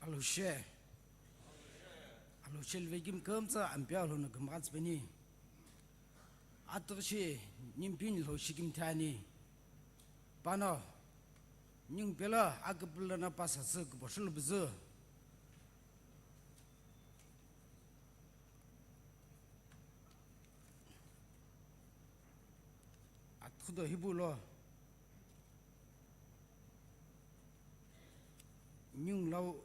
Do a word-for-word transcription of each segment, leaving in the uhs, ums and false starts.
Alhou she. Alhou she luvekimi kümtsü Ampeu Alhou no kümghatsü peni. Atughi shi nimpini lhou shikimthi ani. Pano, ningu pelo aküpülü no pasasü kuposhulu püzü. Atughi do hipu lo. Ningu lau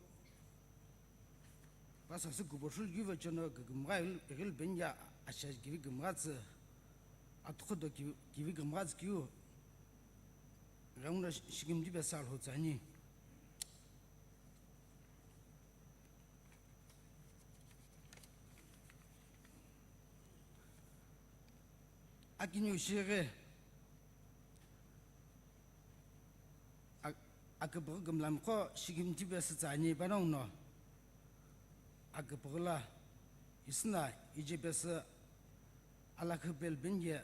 pasasü kuposhulu kiu vecheono kükümgha ighil-, ighilupeni ye asha kivi kümghatsü, atughi do ki-, kivi kümghatsü keu ghenguno shi-, shikimthi pesü Alhou tsa ani. Akiniu shighi, a-, aküpüghü kümlamqo shikimthi pesü tsa ani panongu no. Aküpüghü la, isüna ije pesü alakhu pelpeni ye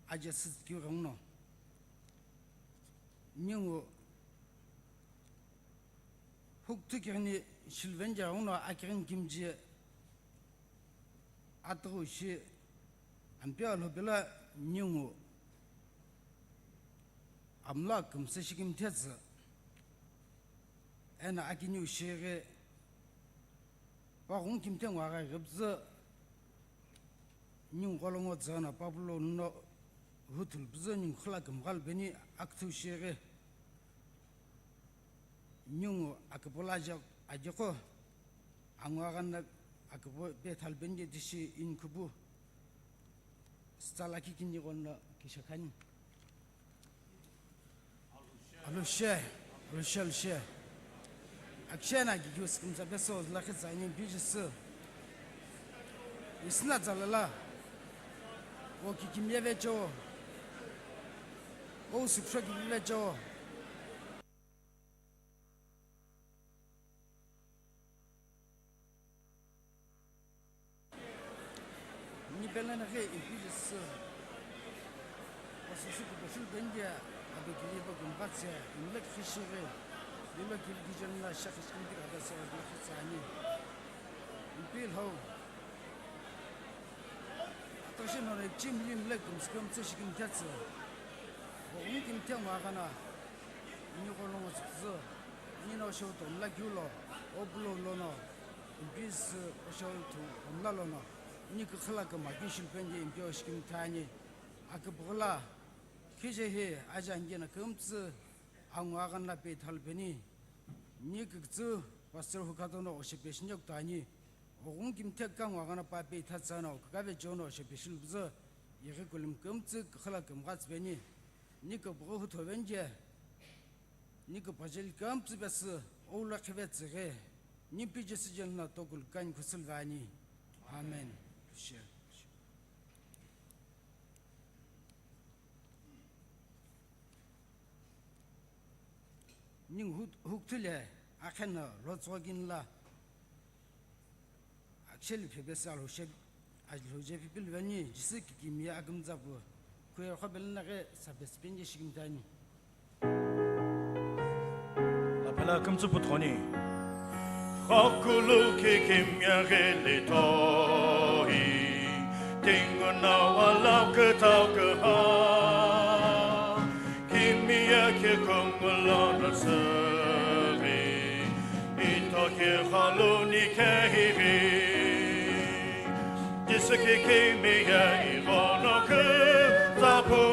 aje sütsu keu ghenguno. Ningu hukuthu kighini shiluveni je ghenguno akighini kimiji atughu shi Ampeu Alhou pelo ningu amlo kümsü shikimthetsü. Eno akiniu shighi paghungu kimthe ngo aghi püzü ningu gholo ngo tsü no papulo no huthulu püzü ningu khüla kümghalupeni aküthü shighi. Ningu aküpüla aje-, ajeqo angu aghi no aküpü pethalupeni ye tishi inikhupu. Sitsa lakhi kini gholo kishakhani. Alhou she, Alhou she, Alhou she. Akishe na kiki usikimsa peso lakhi tsa ani pijisü. Isüna tsa lala. O kikimiye vechewo. O usukusho kivi vechewo. Ni pelena ghi ipi jisü. Pasasü kuposhulu peni ye ado kivi pa kümghatsü, imlek khishighi, lilo kivi kijen la shakhi shikimthi ado se ado khitsa ani. Ipi lhou. Atughu shi nono ichimli imlek kümsü kümtsü shikimthatsü. Bo umi kimthe ngo aghi no. Ini gholo ngo tsütsü, ini no shou tomla keu lo, o pulo lono, ipi sü o shou thu tomla lono, ini kükhala kümgha keu shilupeni ye ipi o shikimthi ani, aküpüghü la, khije hi aja ange no kümtsü, angu aghi no la pethalupeni, ini küktsü, pastor hukato no o shepe shinyok tani, o ghungu kimthe kangu aghi no pa pethatsü no, kükave jono o shepe shilupüzü, yeghi kulim kümtsü, kükhala kümghatsü peni, Ni küpüghü hutho veni je, ni küpajeli kümtsü pesü, oula khivetsü ghi, ni pijisü jeli no tokulu kani khusülu vani. Amen. Ningu huk-, hukthule akheno lotsoghi kini la. Akisheli phepesü alhou she-, alhou je phipiluveni, Jisü kikimiye akümtsa pu, khuye qhopelena ghi sapesü peni je shikimtani. Laphela kümtsü puthoni. Khokulu kikimiye ghi lithoi, tinguno alau küthau küha. Kimiye kikumulo no süri, ito kighalu ni kehiri. Jisü kikimiye ighono kümtsa pu,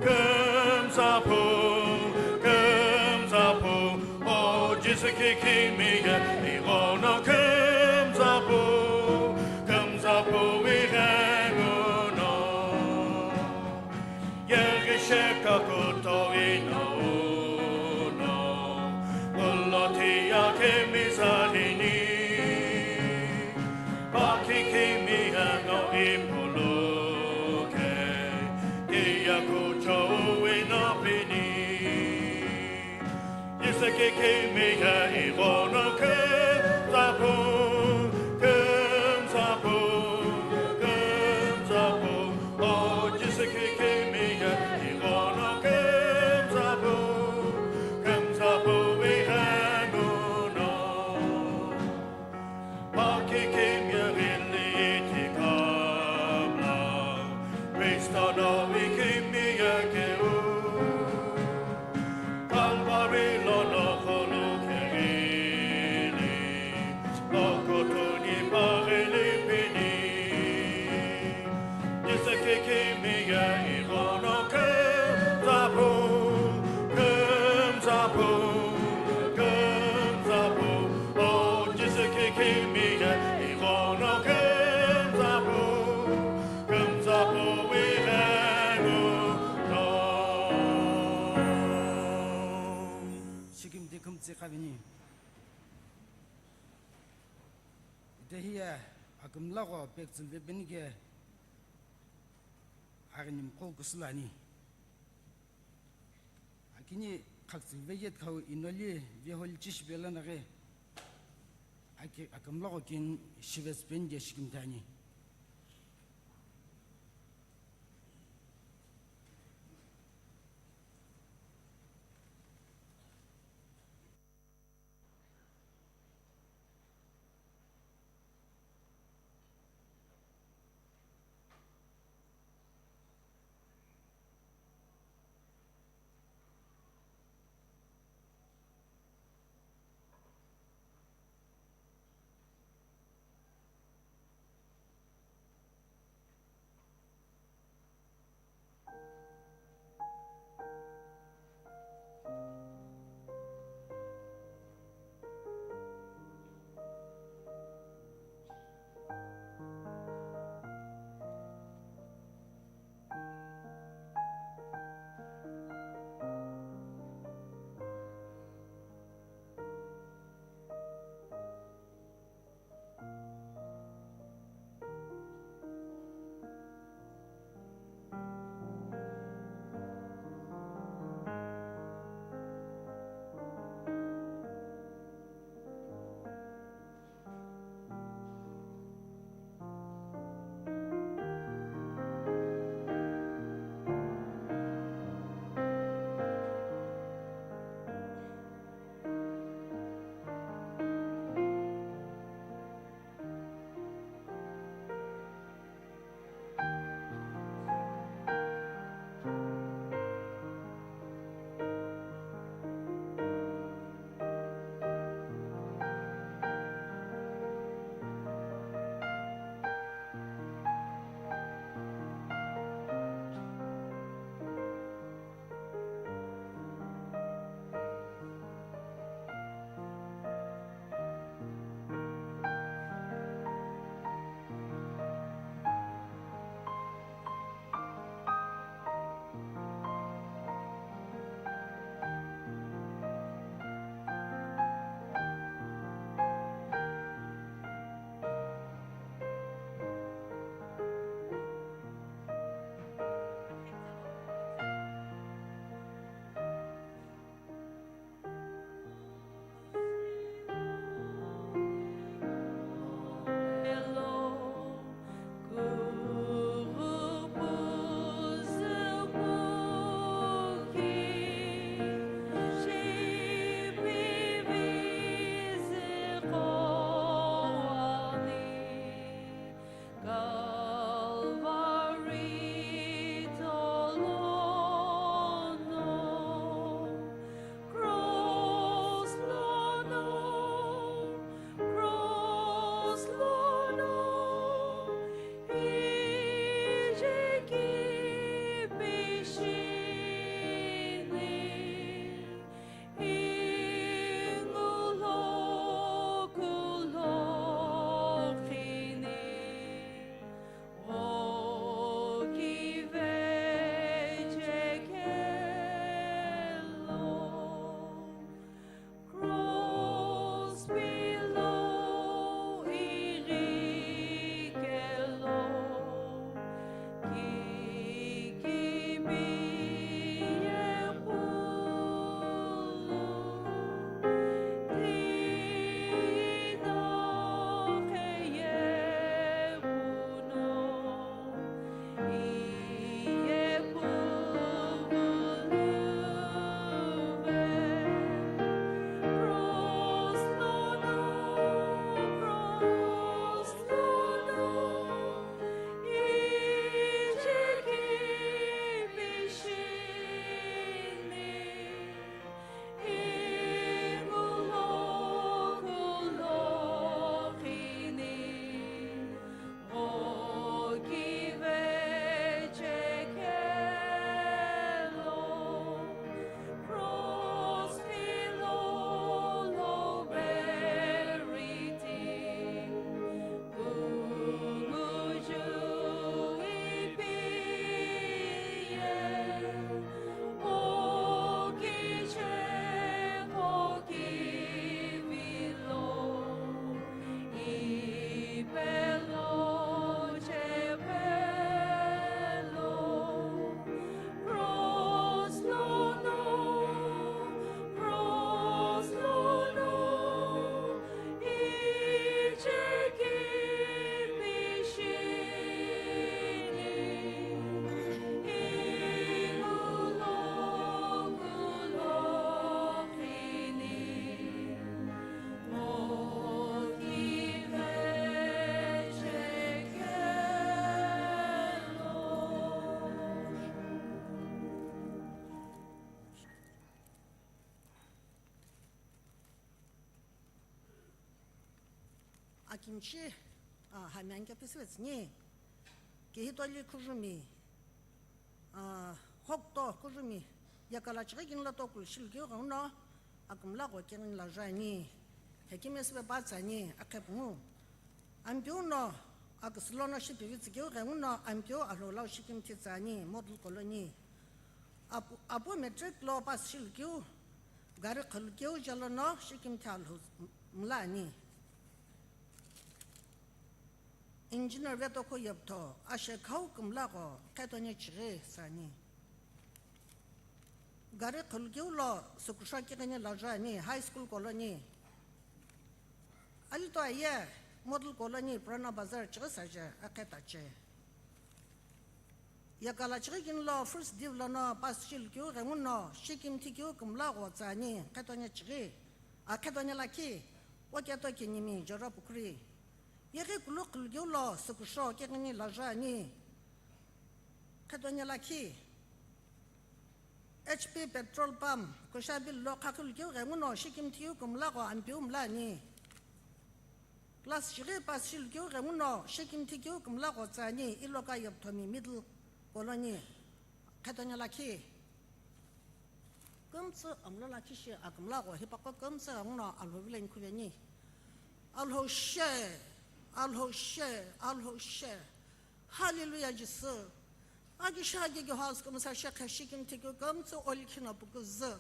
kümtsa pu, kümtsa pu. O Jisü kikimiye ighono kümtsa pu, kümtsa pu ighenguno. Yeghi sheka kutowi no uno, ulo tiya kemiza lini. Pakikimiye no ipuluke, tiya kucho uwi no pini. Jisü kikimiye ighono kümtsa pu, kümtsa pu, kümtsa pu. O Jisü kikimiye ighono kümtsa pu, kümtsa pu ighenguno. Shikimthi kümtsü khavini. Itehiye akümlagho pektsülve penike aghinimqo küsülani. Akini khaktsülve yetkhau inoli veholi chishipe lono ghi aki-, akümlagho kin shivetsü penike shikimthi ani. Nshi, a, hami anke pisive tsüni. Kihitoli khujumi, a, hokto khujumi, yakala chighi kini lo tokulu shilukeu ghenguno, akümla gho keghi ni lajuani. Hekime sive pa tsüani, akhepungu. Ampeu no, aküsülo no shipivi tsükeu ghenguno, Ampeu Alhou lau shikimthi tsüani, model colony. Apu, apu matric lo pass shilukeu, gari khulukeu jalono shikimthi Alhou mlani. Engineer vetokhu yeptho, ashekhau kümla gho, khetoni chighi sani. Gari khulukeu lo sukusho kighini lajuani, high school colony. Alito aye, model colony, Purana Bazar chighi saje, akhetache. Yakala chighi kini lo first div lono pass shilukeu ghenguno, shikimthi keu kümla gho tsüani, khetoni chighi, a khetoni lakhi, oketo kinimi, Jora Pukhuri. Yeghi kulu khulukeu lo sukusho kighini lajuani, khetoni lakhi, H P petrol pump, Kushabil lo khakhulukeu ghenguno, shikimthi keu kümla gho Ampeu mlani. Class chighi pass shilukeu ghenguno, shikimthi keu kümla gho tsüani, Iloka Yepthomi Middle Colony, khetoni lakhi. Kümtsü amlo lakhi shi akümla gho, hipaqo kümtsü ghenguno Alhou vilo ni khuveni. Alhou she, Alhou she, Alhou she. Hallelujah, Jisü. Aki shaki ki house kümsa shekhe shikimthi keu kümtsü olikhino pukuzü.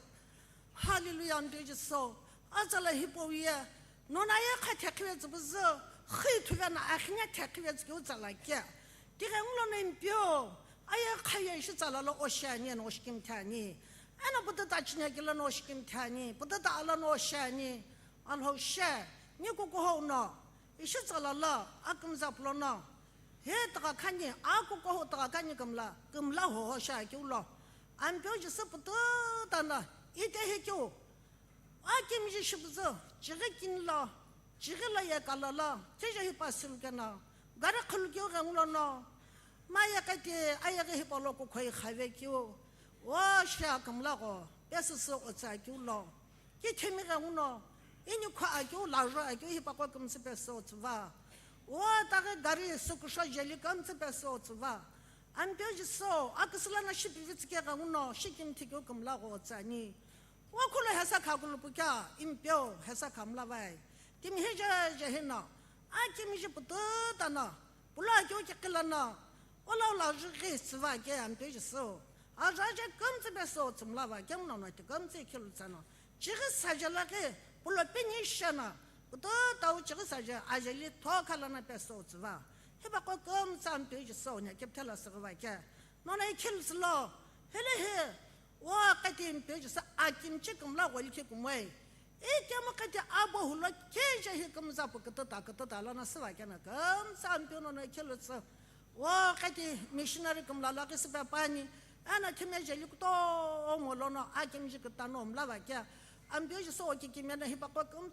Hallelujah, Ampeu Jisü. Atsala hipau ye, nona ye kha thekhive tsüpuzü, khi thuve na akhine thekhive tsükeu tsala ke. Tighengulo no Ampeu, aye kha ye ishi tsala lo oshani, no oshikimthi ani. Eno pututa chine kilo no oshikimthi ani, pututa ala no oshani. Alhou she, ni kukuhou no, ishi tsala lo, akümza pulo no. He tügha khani, a kukuhou tügha khani kümla, kümla hoho shi akeu lo. Ampeu Jisü pututa no, ite hikeu. Akimiji shipüzü, chighi kini lo, chighi lo ye kala lo, thije hipa silukeno, gari khulukeu ghengulo no, ma ye kati, ayeghi hipa lo kukhoi khave keu, o shi akümla gho, pesüsü otsü akeu lo. Kithemi ghenguno, ini kho akeu, laju akeu, hipaqo kümtsü pesü otsüva. O taghi gari sukusho jeli kümtsü pesü otsüva. Ampeu Jisü, aküsülo no shipivi tsüke ghenguno, shikimthi keu kümla gho tsüani. O khulo hesa kha kulupu kea, Ampeu hesa kha mlavai. Timi hije je hino, akimiji pututa no, pulo akeu kiqi lono, ola ola jughi tsüva ke Ampeu Jisü. Ajaje kümtsü pesü otsü mlava kemu nono ti kümtsü khilu tsano. Chighi saje laghi, pulo pini sheno, pututa u chighi saje, ajeli thokha lono pesü otsüva. Hipaqo kümtsü Ampeu Jisü, nya kepthela sürüva ke. Nono ikhilu tsülo, hele he, o qeti Ampeu Jisü akimchi kümla gholikhi kumoi. Ikemu qeti abo hulo keje hi kümza pu kütüta kütüta lono süva keno kümtsü Ampeu nono ikhilu tsü. O qeti missionary kümla laghi süpe pani. Eno khime jeli kutomo lono akimji kütano mlava ke. Ampeu Jisü o kikimeno hipaqo küm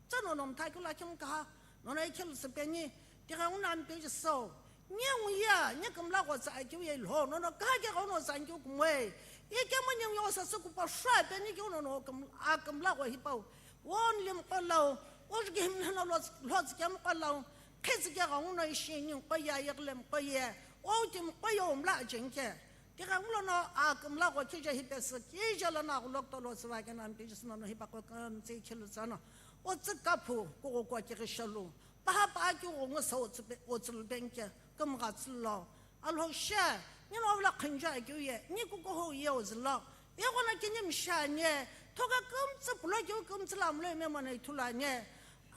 Tsano no mtha keu lakhi mkaha, nono ikhilu tsüpeni, tighenguno Ampeu Jisü. Nyengu ye, nye kümla gho tsü akeu ye lho, nono kaha ke ghono tsü ankeu kumoi. Ikemu nyengu ye osa sü kupo shwa peni keu nono küm-, akümla gho hipau. Won lim qolau, ojuki himlheno lo tsü, lho tsü kem qolau, khetsü ke ghenguno ishi nyengu qoye, ayeghi lim qoye, outi mqoye omla ajengke. Tighengulono akümla gho kije hipesü, kije lono aghulo kutolo tsüva keno Ampeu Jisü nono hipaqo kümtsü ikhilu tsano. Otsü kaphu, kughoko kighi sholu. Paha paha kugho ngu sa otsü pe-, otsü lu penke, kümgha tsülo. Alhou she, nino ovla khunju akeu ye, ni kukuhou ye ozülo. Ighono kini msha anye, thoka kümtsü pulo keu kümtsü lamlo ime mono ithulu anye.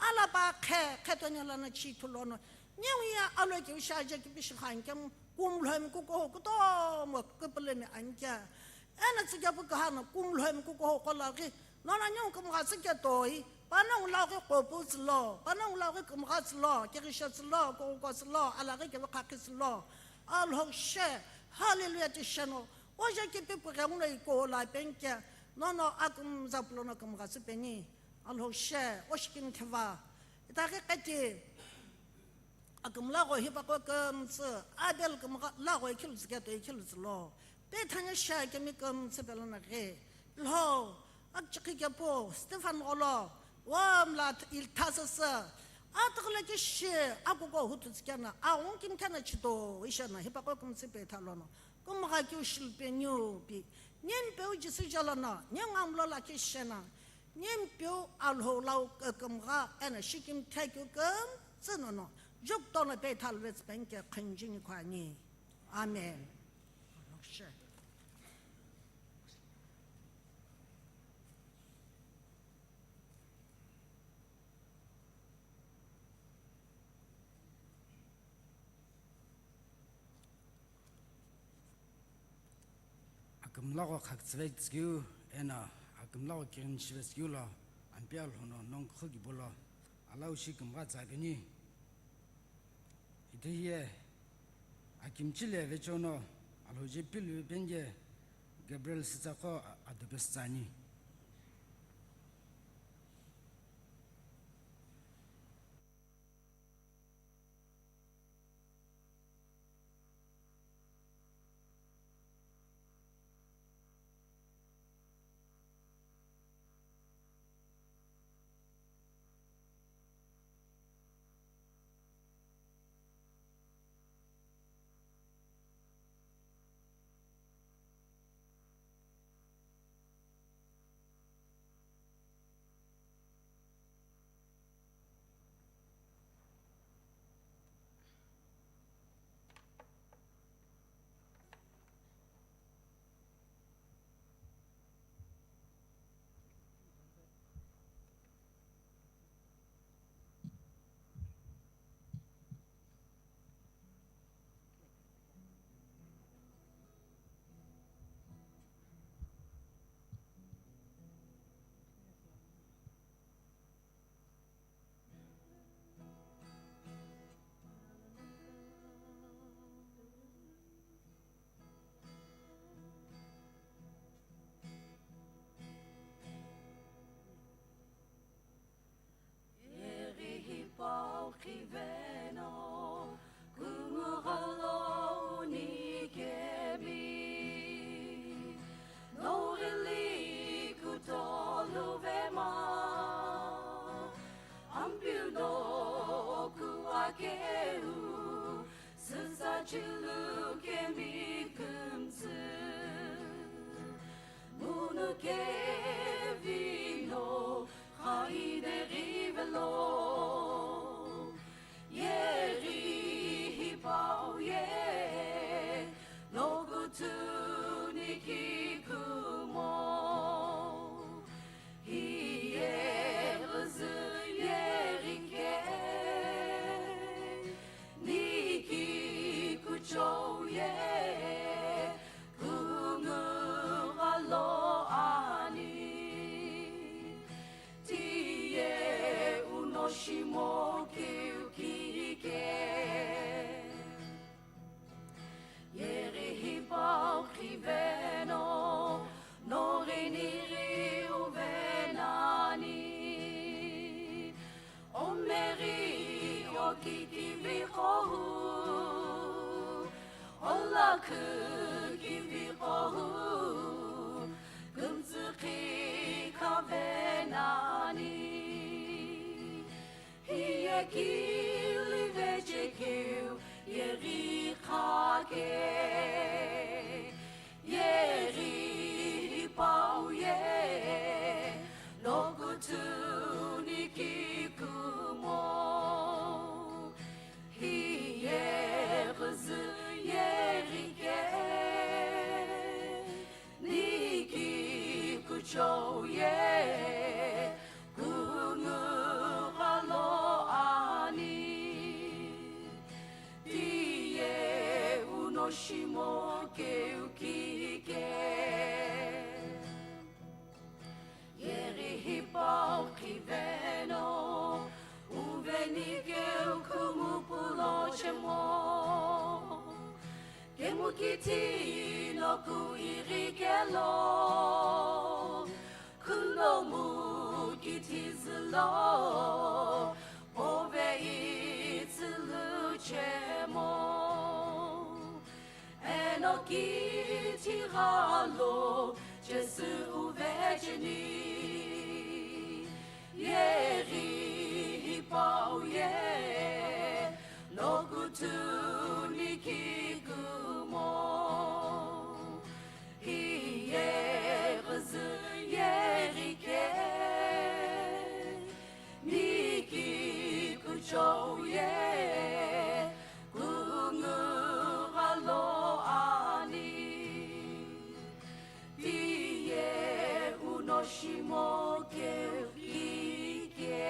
Alapa khe, khetoni lono chi thulono. Nyewu ye alo keu shi aje kipishi khan kemu, kumlhomi kukuhou kutomo kupulemi anke. Eno tsikepu kahano kumlhomi kukuhou kolaghi, nono nyewu kümgha tsike toi, panongu laghi qopu tsülo, panongu laghi kümgha tsülo, kighishe tsülo, kukuko tsülo, alaghi kevi khakhi tsülo. Alhou she, hallelujah tisheno, oje kipipu ghenguno ikola penke, nono akümza pulono kümgha tsüpeni. Alhou she, oshikimthiva. Itaghi qeti, akümla gho hipaqo kümtsü, Abel kümgha la gho ikhilu tsüke to ikhilu tsülo. Pe thanya sha kemi kümtsü pelono ghi. Lho, akchikhi kepu, Stephen gholo, womla th-, il thasasü, Atughu lo kishi akuko huthu tsükena, aghungu kimthena chito ishena, hipaqo kümtsü pe thalono, kumgha keu shilu pe niu pi, nimpeu Jisü jalono, niu ngamlo lakhi shena, nimpeu Alhou lau kükümgha eno shikimthe keu kümtsü nono, jukutono pe thaluvetsü penike khunjuni khwani. Amen. Akümlagho khakütsüvetsü keu, eno akümlagho kighini shivetsü keu lo, Ampeu Alhou no nongu kukhu kibo lo, alau shi kümgha tsa keni. Itehi ye akimchi le vecheono Alhou je pilu penike Gabriel sütsaqo a-, adopesü tsüani. Yeghi hipau khiveno, kungugha lo uni kemi, noghili kutolu vema, Ampeu no kuakeu, sütsa chilu kemi kümtsü, munu kevino, Khaide ghivelo, yeghi hipau ye, nokuthu niki kumo. Hiye ghüzü yeghi ke, niki kuchou ye, kungugha lo ani, tiye uno shimo keu kike. Yeghi hipau khiveno, noghi nighi uvenani. O Mary, o kiki viqohu, o lakhi ki viqohu, kümtsükhi khavenani. Hiye kili vechekeu yeghi khake. Yeghi hipau ye, nokuthu niki kumo. Hiye ghüzü yeghi ke, niki kuchou ye, kungugha lo ani. Tiye uno shimo keu kike. Yeghi hipau khiveno, uveni keu khumu pulo chemo. Kemu kithi noku ighi kelo, khunomu kithi zülo, pove itsülu chemo. Eno kithi ghalo Jisü uvecheni, yeghi hipau ye, Shoye kungugha lo ani, tiye uno shimo keu ike.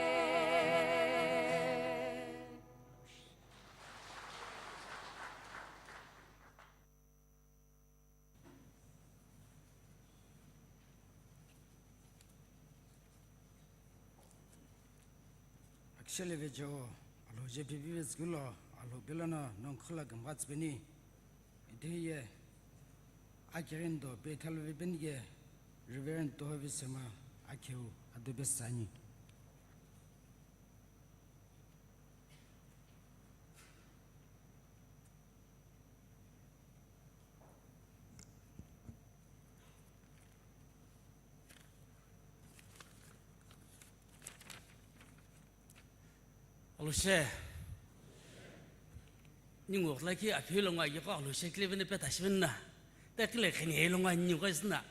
Akishele vejo, alo je pipi vetsükulo, alo pelono nongkhula gumgha tsüpeni. Itiye, akirindo pe thalo vipeni ke, Reverend Toho Visema, akeu, ado pesani. Aloshe. Ningu lakhi aphi lo ngo aye ko aloshe kile vene pe tashi vene na. Ta kile kheni lo ngo ningu ko isna.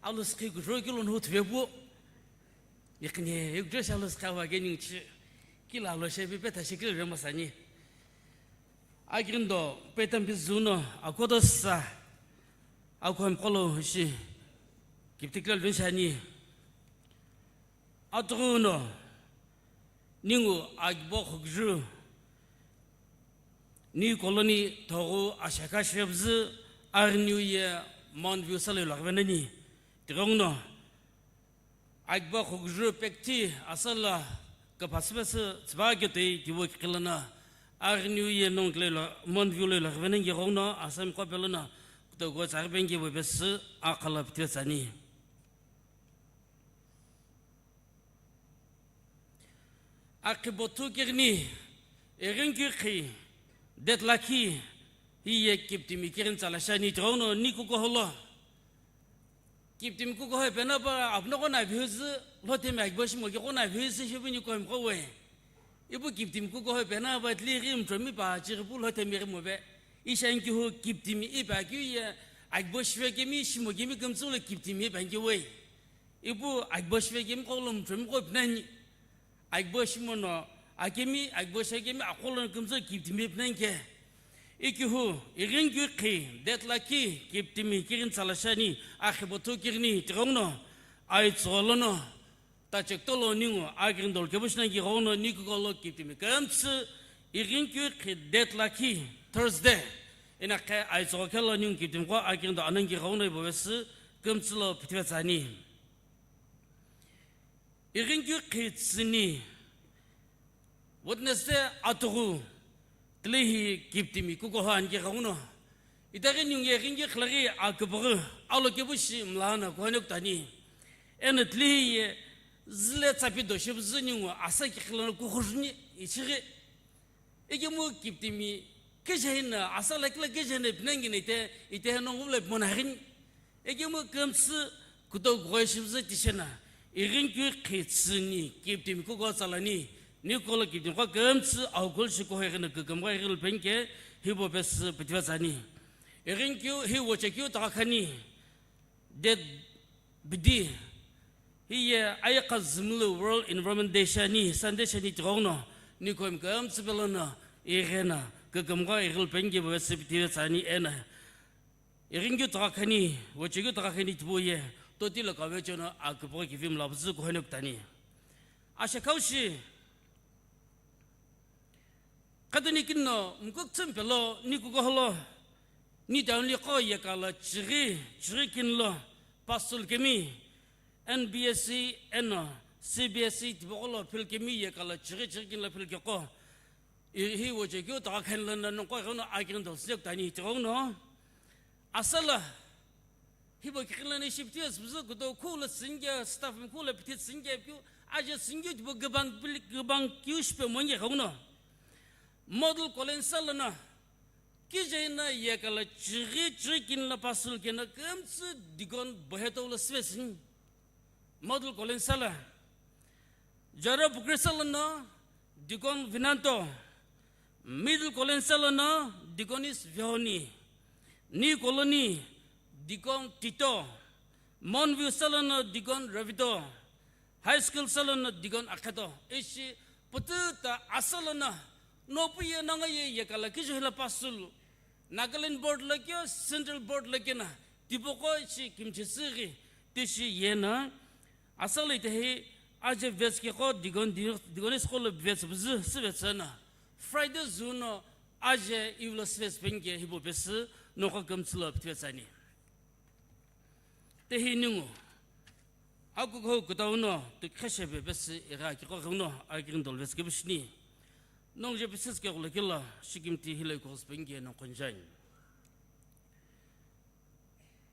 Aloshe ki gro kilo no thve bu. Nikhini, yukdre shalo skhawa geni chi, kila lo shepi pe tashi kilo rema sani. Agirindo, pe tampi zuno, akodo sa, akhom kolo shi, kiptikla lun shani. Atruno, ningu agbo khugju, ni koloni thogu ashaka shebzu, arniu ye mon view salo lagvenani, tirongno, Agba khugujuru pekti asala kapasipasi tsüba ketoi kibo kikilana, aghi niu ye nong kile lo, mon view lo ilo rivene nge ghogno, asami kopelana, kutogo tsaribe nge bo besi, akhala ptwe tsani. Akhi bothu kirini, erin kikhi, det lakhi, hiye kiptimi kirin tsala shani ghogno, ni kukoholo. Kiptimi kukohoi penapa, apno kona views, lotemi agbo shimo ke kona views, shibini koim kowe. Ipu kiptimi kukohoi penapa, tli ri mtromi pa, chiripu lotemi ri mobe. Ishan ki hu kiptimi ipa ki ye, agbo shive kemi, shimo kemi kumtsulo kiptimi ipa ki we. Ipu agbo shive kemi kolo mtromi ko pinani. Agbo shimono, akemi, agbo shakemi, akholo kumtsu kiptimi pinanke. Ikihu, irin kikhi, det lakhi, kiptimi kirin tsala shani, akhi bothu kirini, tirongno, aitsolono, tachektolo ningu, agirindol kebushna ki ghogno, ni kukolo kiptimi kumtsu, irin kikhi, det lakhi, Thursday, ina khe aitsokelo ningu kiptimi ko agirindo anangi ghogno ibo wesi, kumtsulo ptwe tsani. Irin kikhi tsüni, Wednesday atughu, tlehi kiptimi kukoha anke ghogno. Itaghi ningu irin kikhi laghi akubughu, alo kebushi mlana kuhane kutani. Eno tlehi ye zile tsapi do shibzu ningu asa kikhilano kukhujuni ichighi. Ekemu kiptimi kejehina, asa lakila kejehina pinangina ite, ite nongula pimona harini. Ekemu kumtsu kuto goi shibzu tishena, irin kikhi tsüni, kiptimi kuko tsalani, ni kolo kiptimi ko kumtsu aukul shiko hegina kukumgha iril penke, hibo pesi pitiwa tsani. Irin kiu, hi woche kiu takakhani, Date bidi, hiye ayakha zümlu World Environment Day shani, Sunday shani tighono, ni komi kumtsu pelono, ighena, kukumgha ighil pengi bo sipitiwe tsani ena. Ighingyu togha khani, wochegyu togha khani tibu ye, totilo kawe chono, akupho kivim labzu kuhone kutani. Asha kaushi, Qhaduni kino mkuk tsümpelo ni kukoholo, ni town li qo yekala chighi, chighi kinlo, pastor kemi, N B S E eno, C B S E tipaqolo phil kemi yekala chighi, chighi kinlo phil keko, i-, hi woche keu togha khenlo no nongqo ighono agin dol snek tani tighono. Asala, Hibo kiqilani shipti asüpüzü kuto khula sünke, staff mi khula piti sünke keu, aje sünke tipo gabang pili, gabang keu shipe monge khauno. Model College salono, kije ina yekala chighi, chighi kinla pastor kena kumtsu deacon boheto lo sipesini. Model College sala, Jara Pukri salono, Deacon Vinanto, Middle Colony salono, Deaconess Vihoni, New Colony, Deacon Tito, Monview salono, Deacon Ravito, High school salono deacon akheto, ishi pututa asalono, nopu ye nanga ye yekala kijo hila pasulu, Nagaland board lakio, central board lakina, tipoko ishi kimchi sighi, tishi yena, asalo itehi, aje vets keko deacon, deaconess kolo vets buzu, sivetsana. Friday zuno, aje ivlo sivets penke hibo pesi, noko kamtsulo pithivetsani. Tehi ningu. Akukuhou kutau no, tikhe shepe pesi igha kiko gheuno, akirin dolves kebushni. Nong je pesi ke gula kila, shikimti hila ikos pengi no konjain.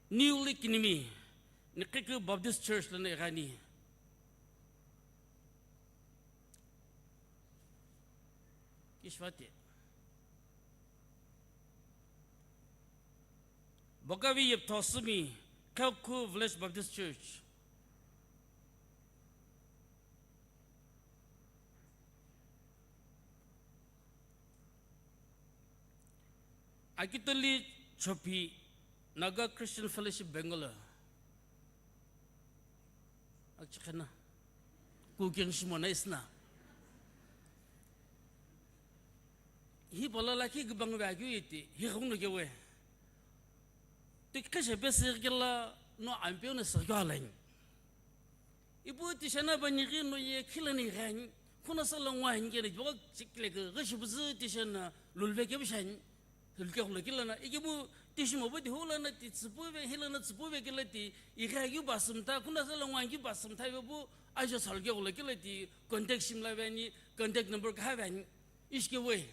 New Lake Kinimi, Nikiku Baptist Church lana ighani. Kishvate. Bokavi Yepthosumi, Khelkhu Village Baptist Church. Akitoli Chopi, Naga Christian Fellowship, Bangalore. Akchikhena. Kuking shimona isna. Hi pala lakhi gibang vagyu iti, hi khung no kewe. Tikhe shepe sirkela no ampeu no sirkyo alain. Ipu tishana banyighi no ye khilani ghan, khuna sala ngwa hin kene, bok chikle ke, ghishibuzu tishana lulve kebushan. Lulke khulakilana, ikimu tishimo bo di hulana ti tsipuve, hilana tsipuve kila ti, ighagyu basumta, khuna sala ngwangi basumta ve bu, ajo salke khulakila ti, contact shimla vani, contact number kaha vani, ishke we,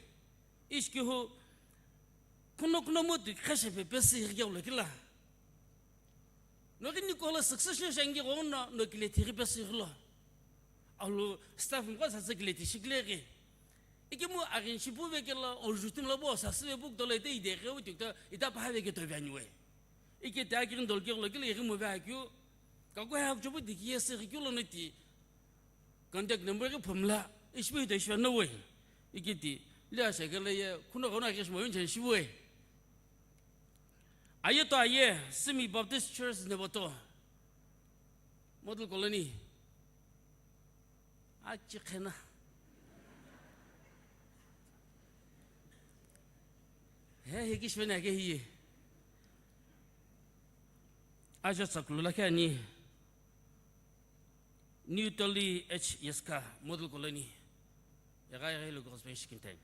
ishke hu, khuno khuno mo ti khashe pe pesi ighagyu khulakila. Noki Nicola succession shangi ghono, no kile thiri pesi ghilo. Alu staff mkwa sa tsakile ti shikile ghi. Ikimu agin shipu vekela, ojutim la bo sa sive buk dole te ide ghe uti ta, ita pa have ke to vaniwe. Ike ta agin dol ke lo kile ikimu va kyu. Ka ko ha chobu di ki ese ki lo nati. Contact number ke phumla. Ishbi de shwa no we. Ike ti, le asa ke le ye, kuno gona ke shmo yun chen shiwe. Aye to aye, Simi Baptist Church Nevoto. Model Colony. Achi khena. He, he, kishvena ke hi. Aja sakulu la kya ni. New Tali H Yeska, Model Colony. Yaga yaga lo gospel shikin time.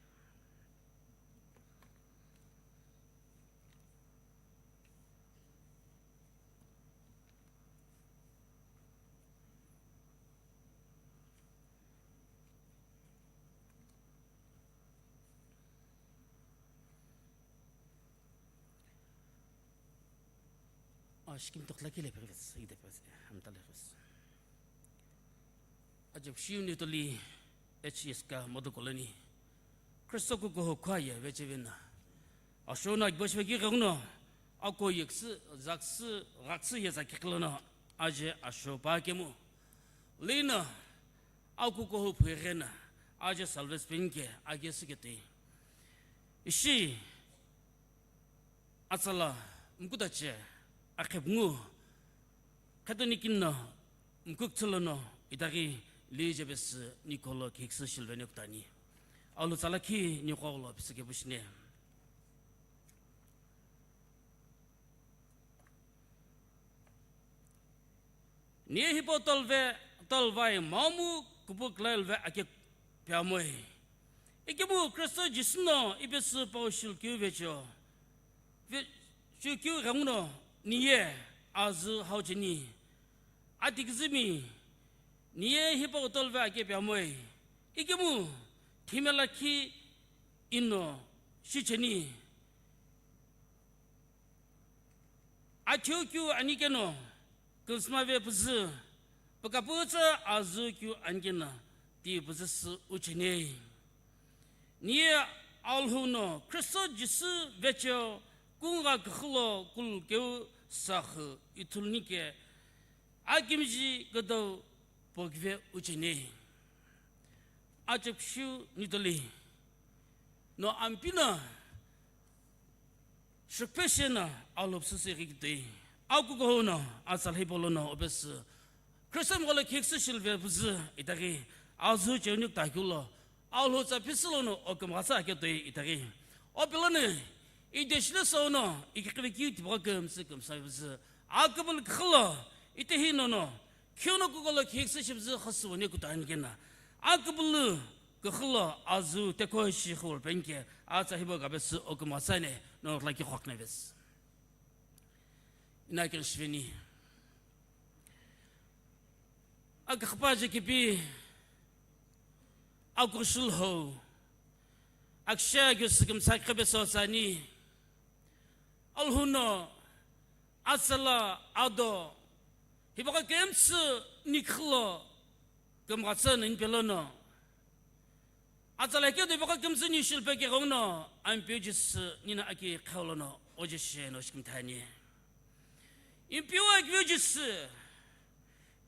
Ah, shikim tokla kile pheves, ide pheves, amtale pheves. Ajab shiu ni toli H S K Model Colony. Kristo kukuho khua ye vechevena. Asho na gboshveki gagno, ako yeksu, zaksu, raksu ye zakiklano, aje asho pa kemu. Lina, akukuho phuegena, aje salves pinke, age sikete. Ishi, atsala, mkudache, akhebngu, khetoni kinno, mkuk tsulono, itaghi, li jebes, nikolo kiksu shilvene kutani. Alu tsala khi, nikolo, pisike bushne. Ni hipau tolve, tolvai mamu kupu klelve ake piamoi. Ikemu Kristo Jisu no ipesu pau shilkiu vecho. Ve-, shilkiu ghanguno niye azu haucheni. Atikizimi niye hipau tolve ake piamoi. Ikemu thimela khi ino shicheni. Achiu kiu ani keno, kunsma ve püzü, pükapütsü azü kiu ani keno, ti püzü sü uchenei. Niye Alhou no Kristo Jisu vecheo, kungha küxülo kulkeu saxü ithulunike, akimiji küdau pokve uchenei. Achepshiu nitoli, no ampina, Shukpeshena alopsüsü ighikitoi. Akukuhou no, atsa lhipolo no, opesü Christian gholo khiküsü shilve püzü itaghi, azü cheni kutaki lo, Alhou tsa phisü lono o kümghatsa ake toi itaghi. O piloni, i deshile sono, i kikhive ki tipaqo kümsü kümsa püzü. Akübülü khilo, itehi nono, khiono kukolo khiküsü shipüzü khasüwani kutani kena. Akübülü khilo, azü teko shi khol penke, atsa hibo gabesü o kümghatsa ne, no laki khokne püzü. Ina keng shiveni. Akükhüpa je kipi, akushul ho, aksha gyo sükümsa khabe sotsani, Alhou no, atsala, ado, hipaka kemsü nikhilo, kümghatsa nani pelono. Atsala keu de baka kümsü ni shilpe ke gongno, Ampeu Jisü nina aki khaulono, oje she no shikimthani. Ampeu Ampeu Jisü,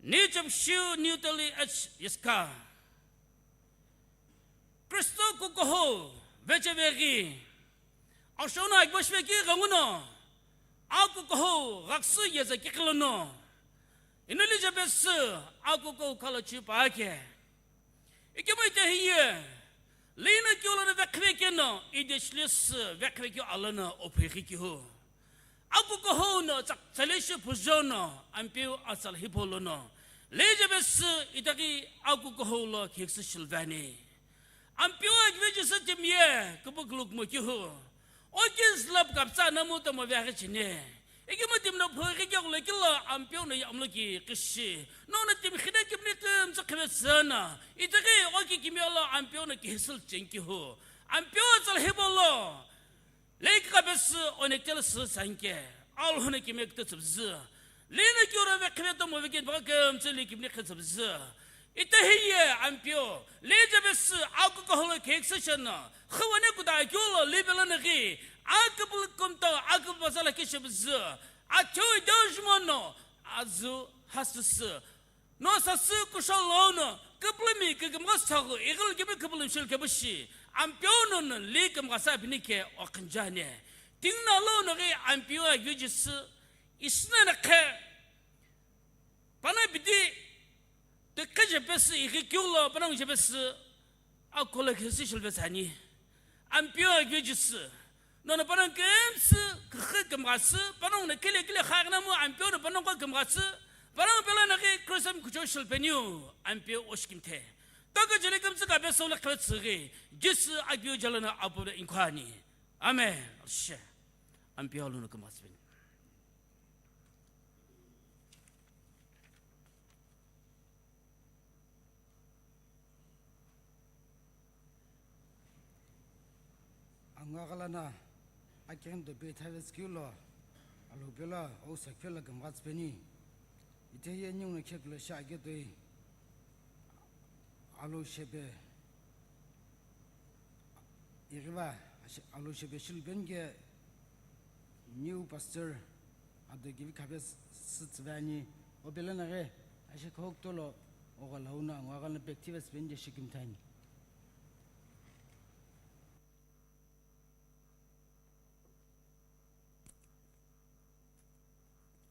ni chapshiu ni utali ach yiska. Kristo kukuho, veche veghi. Ashona akbashve ki ghanguno, akukuho, ghaksü yeza ki khilono. Inali jabesü, akukuho khala chipa ake. Ikemu ite hiye, lina kyo lana vekhive keno, i deshile sü vekhive kyo alana opheghi kihu. Akukuho no tsak tsale shi pujo no, Ampeu atsala hipau lono. Leje besü itaghi akukuho lo khiküsü shilvani. Ampeu akve Jisü timiye, kubu kuluk mo kihu. O ki zlap kaptsa namu tomo veghi chini. Ikemu timi no phughi keghulo kilo Ampeu no yamlo ki kishi. Nono timi khine kimni kümtsü khivetsü na. Itaghi o ki kimiyolo Ampeu no kihisil chenkihu. Ampeu atsala hipau lo. Leki kabesü onektel sü sanke. Alhou no kime kutetsübzü. Lina kyora vekhive tomo vekit baka kümtsü li kimni khetsübzü. Ite hiye Ampeu, leje besü akukuho lo khiküsü shena, khüwane kuta kyolo libelo naghi, akübülü kumto, akübü bazala kishibzü, atheu dojmono, azü hasüsü, no sasü kusho lono, kübülümi kükümgha saghu, ighil kimi kübülümi shil kebushi, Ampeu nono li kümgha sa bini ke okhinjane. Tingna lono ghi Ampeu agüjisü, isna na khe, Pana bidi, tükhe jepesü, ighi kyulo, pana ngu jepesü, akolo khesi shilvetsani. Ampeu agüjisü, nono pana kümsü, kükhe kümghatsü, pana ngu na kile kile khagna mu, Ampeu no pana ngu kümghatsü, pana ngu pela naghi Christian kucho shilpeniu, Ampeu oshikimthe. Toko jele kümsü kabe solo khvetsüghi, Jisü agü jalana apule inkhani. Amen. Ashe. Ampeu alono kümghatsü beni. Angaghalana akendo pe thavetskilo, alupela o sakphela kümghatsü beni. Ite ye ningu no kheklo sha aketoi, alu shepe. Ighiva, ashe-, alu shepe shilupeni ke new pastor ado kivi khape s-, sütsüveni, opelena ghi, ashe khokutolo, ogha launa, ngo aghalna pekthi vesüpeni je shikimthani.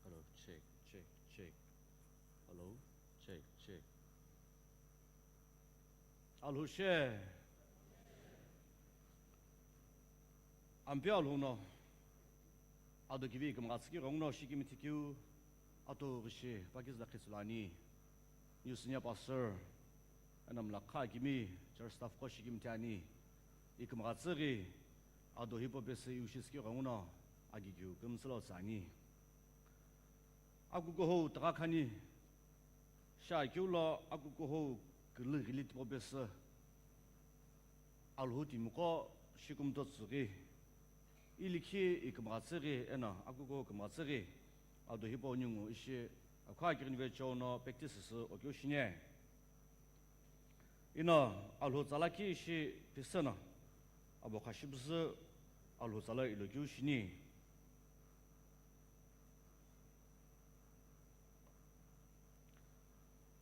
Hello, check, check, check. Hello, check, check. Alhou she. Ampeu Alhou no. Ado kivi kümghatsü ki ghenguno shikimthi keu. Ato ghishi, pakizla khitsulani. New senior pastor. Eno mlakha kimi, church staff qo shikimthi ani. Ikümghatsü ghi, ado hipau pesü iu shisikeu ghenguno, agigiu kümtsü lo tsüani. Akukuhou tügha khani, sha akeu lo akukuhou külü ghili tipau pesü, Alhou timiqo shikumto tsüghi, ilikhi ikümghatsü ghi, eno akukuhou kümghatsü ghi, ado hipau ningu ishi akhu akighini vecheo no practice sü okeu shini. Ino Alhou tsala ki ishi pisüno, abo kha shipüzü Alhou tsala ilo keu shini.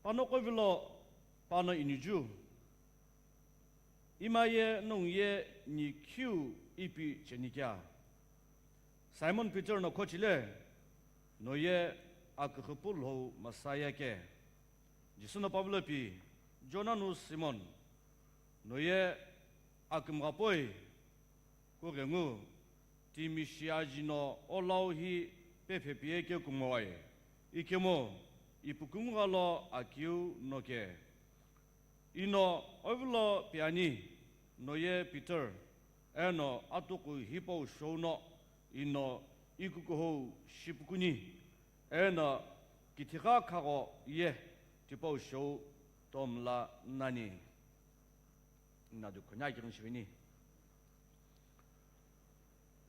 Pano qo vilo, pano iniju. Ima ye nongu ye ni khiu ipi cheni kea? Simon Peter no khochile, no ye akükhüpu lhou Messiah ke. Jisü no Pavilo pi, Jona nu Simon, no ye akümghapoi, kughengu, timi shiaji no olau hi pephe piye kekumoe, ikemu ipu kungugha lo akiu no ke. Ino ovilo piani, no ye Peter, eno atuqu hipau shou no, ino ikukuhou shipukuni, eno kithigha khagho ye tipau shou tomla nani. Nadu khonya kirin shivini.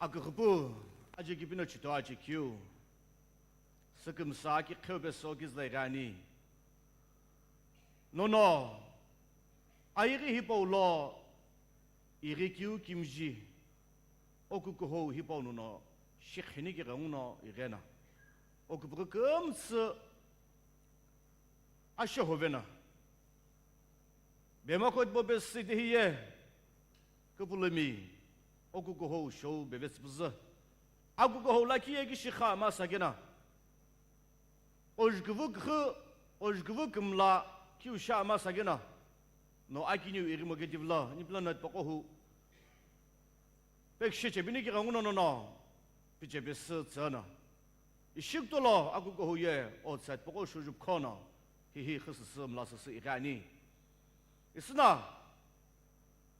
Aküghüpu, aje kipino chito aje kiu. Sükümsa ki kheu peso ki zleigani. Nono, ayighi hipau lo, ighi kiu kimji, okukuhou hipau nono, shikhini ki ghenguno ighena. Okupughu kümsü, ashohovena. Bema kotbo pesü dehiye, kupulumi, okukuhou shou bevetsüpüzü. Akukuhou lakhi ye ki shikha ma sakena. Ojkuvu kükhu, ojkuvu kümla, kiu sha ma sakena. No akiniu irimo ke divla, nipla nat pakohu. Pekishe chebini ki ghenguno nono, piche pesü tsana. Ishikutolo akukuhou ye, o tsat poko shujupkhono, hihi khusüsü mlasüsü ighani. Isüna,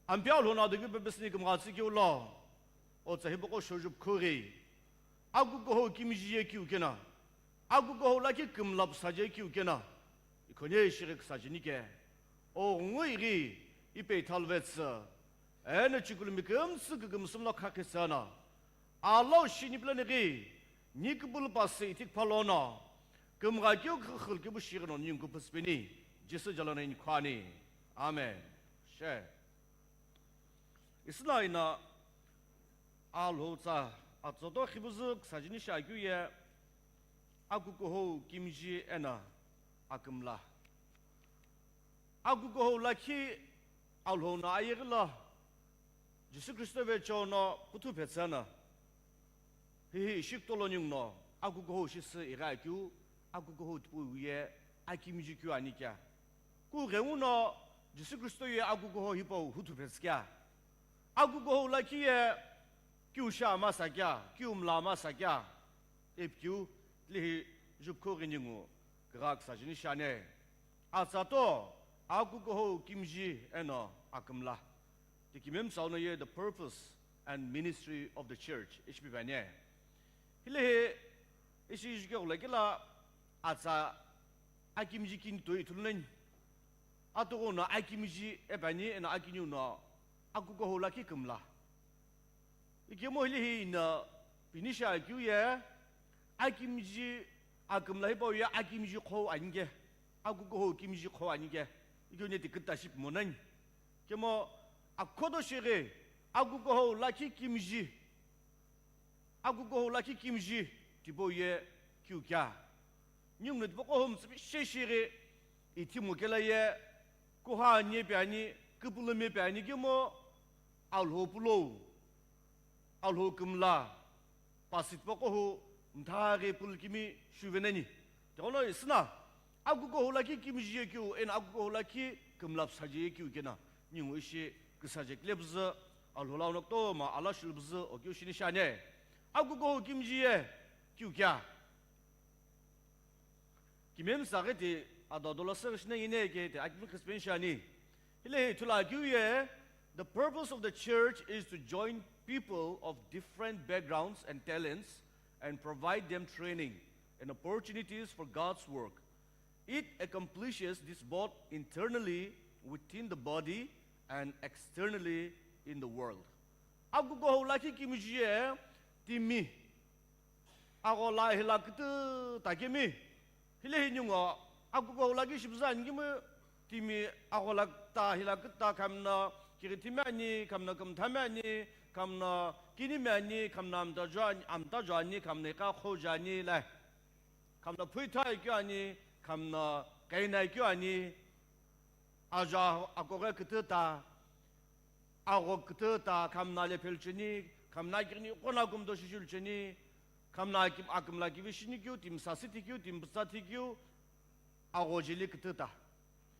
ampia ulhona dogi pepesini kümgha tsiki ulo, o tsa hipoko shujupkhuri, akukuhou kimji ye kiu kena, akukuhou lakhi kümla püsaje kiu kena, ikhonye shiri küsaje nike, o ngui ghi, ipe ithalvetsü, eno chikulumi kümsü kükümsü mla khakhisana, Alo shini planighi, ni kibulu pasi itik phalono, kümgha keu khükhül kibu shigino nyungku püsüpeni, Jisü jalana inkhwani. Amen. She. Isüna ina, Alhou tsa, atsoto khibuzü ksajini shakeu ye, akukuhou kimji ena akümla. Akukuhou lakhi Alhou no ayeghi lo, Jisü Khristo vechewo no kuthu phetsü na. Hihi ishi kutolo ningu no, akukuhou shisü ighi akeu, akukuhou tipau ye akimiji keu ani kea. Kughengu no, Jisü Khristo ye akukuhou hipau huthu phetsü kea. Akukuhou lakhi ye, kiu sha masa kea, kiu mla masa kea. Ipi keu, tilehi jupkho ghi ningu, kigha ksajini shane. Atsato, akukuhou kimji eno akümla. Tikimemtsau no ye the purpose and ministry of the church, ishi pi bane. Hilehi, ishi ishi kegula kela atsa akimji kini toi ithulu nani. Atogo no akimji ebani eno akiniu no akukuhou lakhi kümla. Ikemu hilehi ina pinisha akeu ye, akimji akümla hipau ye akimji qhou ani ke, akukuhou kimji qhou ani ke, ikemu neti kitashi pimo nani. Kemu akhodo shighi, akukuhou lakhi kimji, akukuhou lakhi kimji, tipau ye kiu kea. Ningu no tipaqo hou mütsüpi sheshighi, ithimu kela ye, kuha ani pe ani, kupulumi pe ani kemu, Alhou pulou, Alhou kümla, pasi tipaqo hou, mthaghi pulukimi shuve nani. Tiqono isüna, akukuhou lakhi kimji ye kiu, eno akukuhou lakhi kümla psaje ye kiu kena, ningu ishi kisaje kile püzü, Alhou lau no kutoma, ala shulu püzü, o kiu shini shane. Akukuhou kimji ye kiu kea. Kimemsa ghi ti ado ado la sürü shina yine ke ti akimi khispen shani. Hilehi ithulu akeu ye, the purpose of the church is to join people of different backgrounds and talents and provide them training and opportunities for God's work. It accomplishes this both internally within the body and externally in the world. Akukuhou lakhi kimiji ye timi aghola hila kütüta kemi. Hilehi ningu akukuhou lakhi shipüzü ani kemu timi aghola küta hila küta khamna kighithimi ani, khamna kümthami ani, khamna kinimi ani, khamna amta jo ani, amta jo ani, khamna iqa qhou jo ani la. Khamna phuithai keu ani, khamna kainai keu ani, ajo akoghi kütüta, agho kütüta, khamna lephe lucheni, khamna akighini qo no kumdo shishu lucheni, khamna akim-, akümla kivi shini keu, timi sasi thi keu, timi pütsa thi keu, Aghojeli kütüta.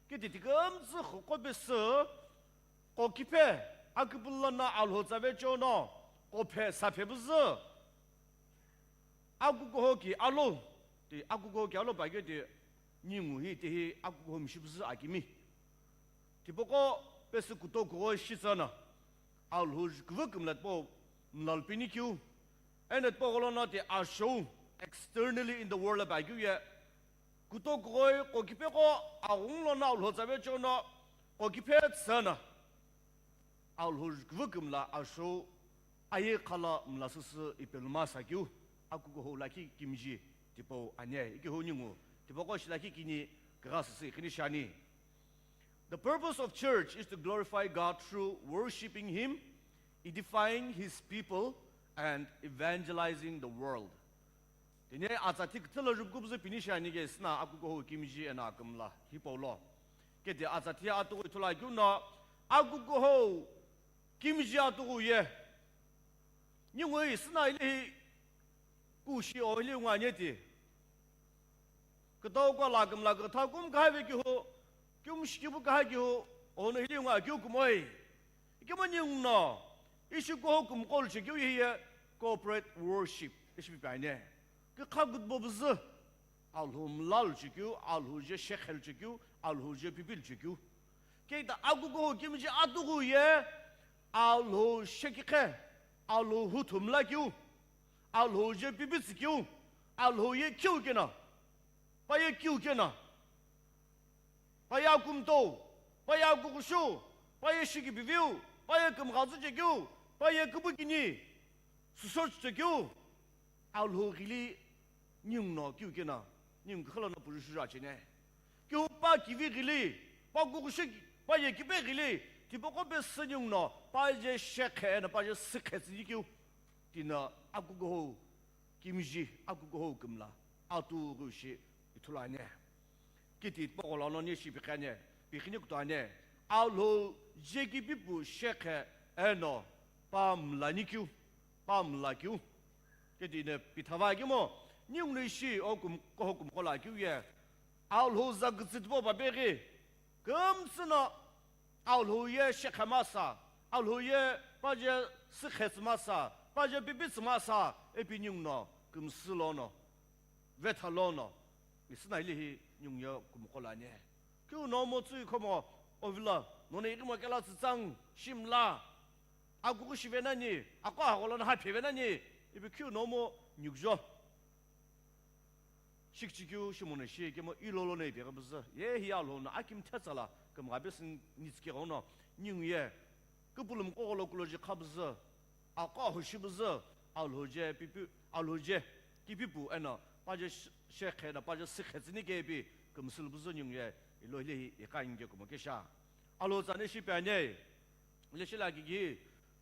Kiti tikümtsü xüqo pesü, qo kiphe, aküpülü lono Alhou tsa vecheo no, qo phe sa phe püzü. Akukuho ki alo, ti akukuho ki alo pa kiti, ningu hi ti hi akukuho mishi püzü akimi. Tipaqo pesü kutokughoi shi tsü no, Alhou ju küvü kümla tipau mlalpeni keu, eno tipaqo lono ti ashou, externally in the world pa keu ye, kutokughoi qo kiphe qo aghungu lono Alhou tsa vecheo no, qo kiphe tsü no, Alhou ju küvü kümla ashou aye khala mla süsü ipelu masa keu, akukuho lakhi kimiji tipau ane, ikeuhu ningu, tipaqo shi lakhi kini kugha süsü iqhini shiani. The purpose of church is to glorify God through worshiping Him, edifying His people, and evangelizing the world. Tini atsa thi küthü lo ju küküpüzü pini shiani ke süna akukuho kimiji eno akümla hipau lo. Kiti atsa thi atughu ithulu akeu no, akukuho kimiji atughu ye. Ningu hi süna hile hi kushi o hile ngwa nyeti. Kütau kula kümla küthau kum kaha ve kihu, kum shikibu kaha kihu, ono hile ngwa kiu kumoi. Ikemu ningu no, ishi kuho kum kolu chekeu ye corporate worship, ishi pi ane. Kükha kutbo püzü, Alhou mlalu chekeu, Alhou je shekhelu chekeu, Alhou je pipil chekeu. Kiti akukuho kimiji atughu ye, Alhou shekikhe, Alhou huthu mla keu, Alhou je pipitsü keu, Alhou ye keu keno, pa ye keu keno, pa ye akumto, pa ye akukushu, pa ye shikipiviu, pa ye kümgha zü chekeu, pa ye kübükini, süsü chekeu, Alhou ghili ningu no keu keno, ningu khala no püzü shuja chene. Keu pa kivi ghili, pa kukushu, pa ye kipe ghili, tipaqo pesü ningu no, pa je shekhe eno, pa je sükhe tsüni keu, tino akukuho kimiji, akukuho kümla, atughu shi ithulu ane. Kiti tipaqo lono ni shi pikhi ane, pikhini kutu ane. Alhou je kipipu shekhe eno pa mlani keu, pa mla keu. Kiti ne pithava kemo, ningu no ishi o kum, kuho kum kola keu ye. Alhou za kütsü tipau pa peghi, kümtsü no Alhou ye shekhe masa, Alhou ye pa je sükhe tsü masa, pa je pipitsü masa, ipi ningu no kümsü lono, vetha lono, isüna hile hi ningu ye kümqo lani. Keu nomu tsü ikhomo ovilo, nono ighimo kela tsütsang, shimla, akughu shive nani, aqo agho lono haphe ve nani, ipi keu nomu ningu jo. Shikchikeu shimono shi kemo ilo lono ipeghi püzü. Ye hi Alhou no akimthe tsala kümgha pesü nitsikeghi no ningu ye küpülümi kugholo kuloji kha püzü. Aqo ahu shi püzü. Alhou je pipi, Alhou je kipipu eno pa je sh-, shekhe eno pa je sükhe tsüni kepi kümsülu püzü ningu ye ilo hile hi iqa inge kumo kesha. Alhou tsani shi pi ane. Ile shila kiki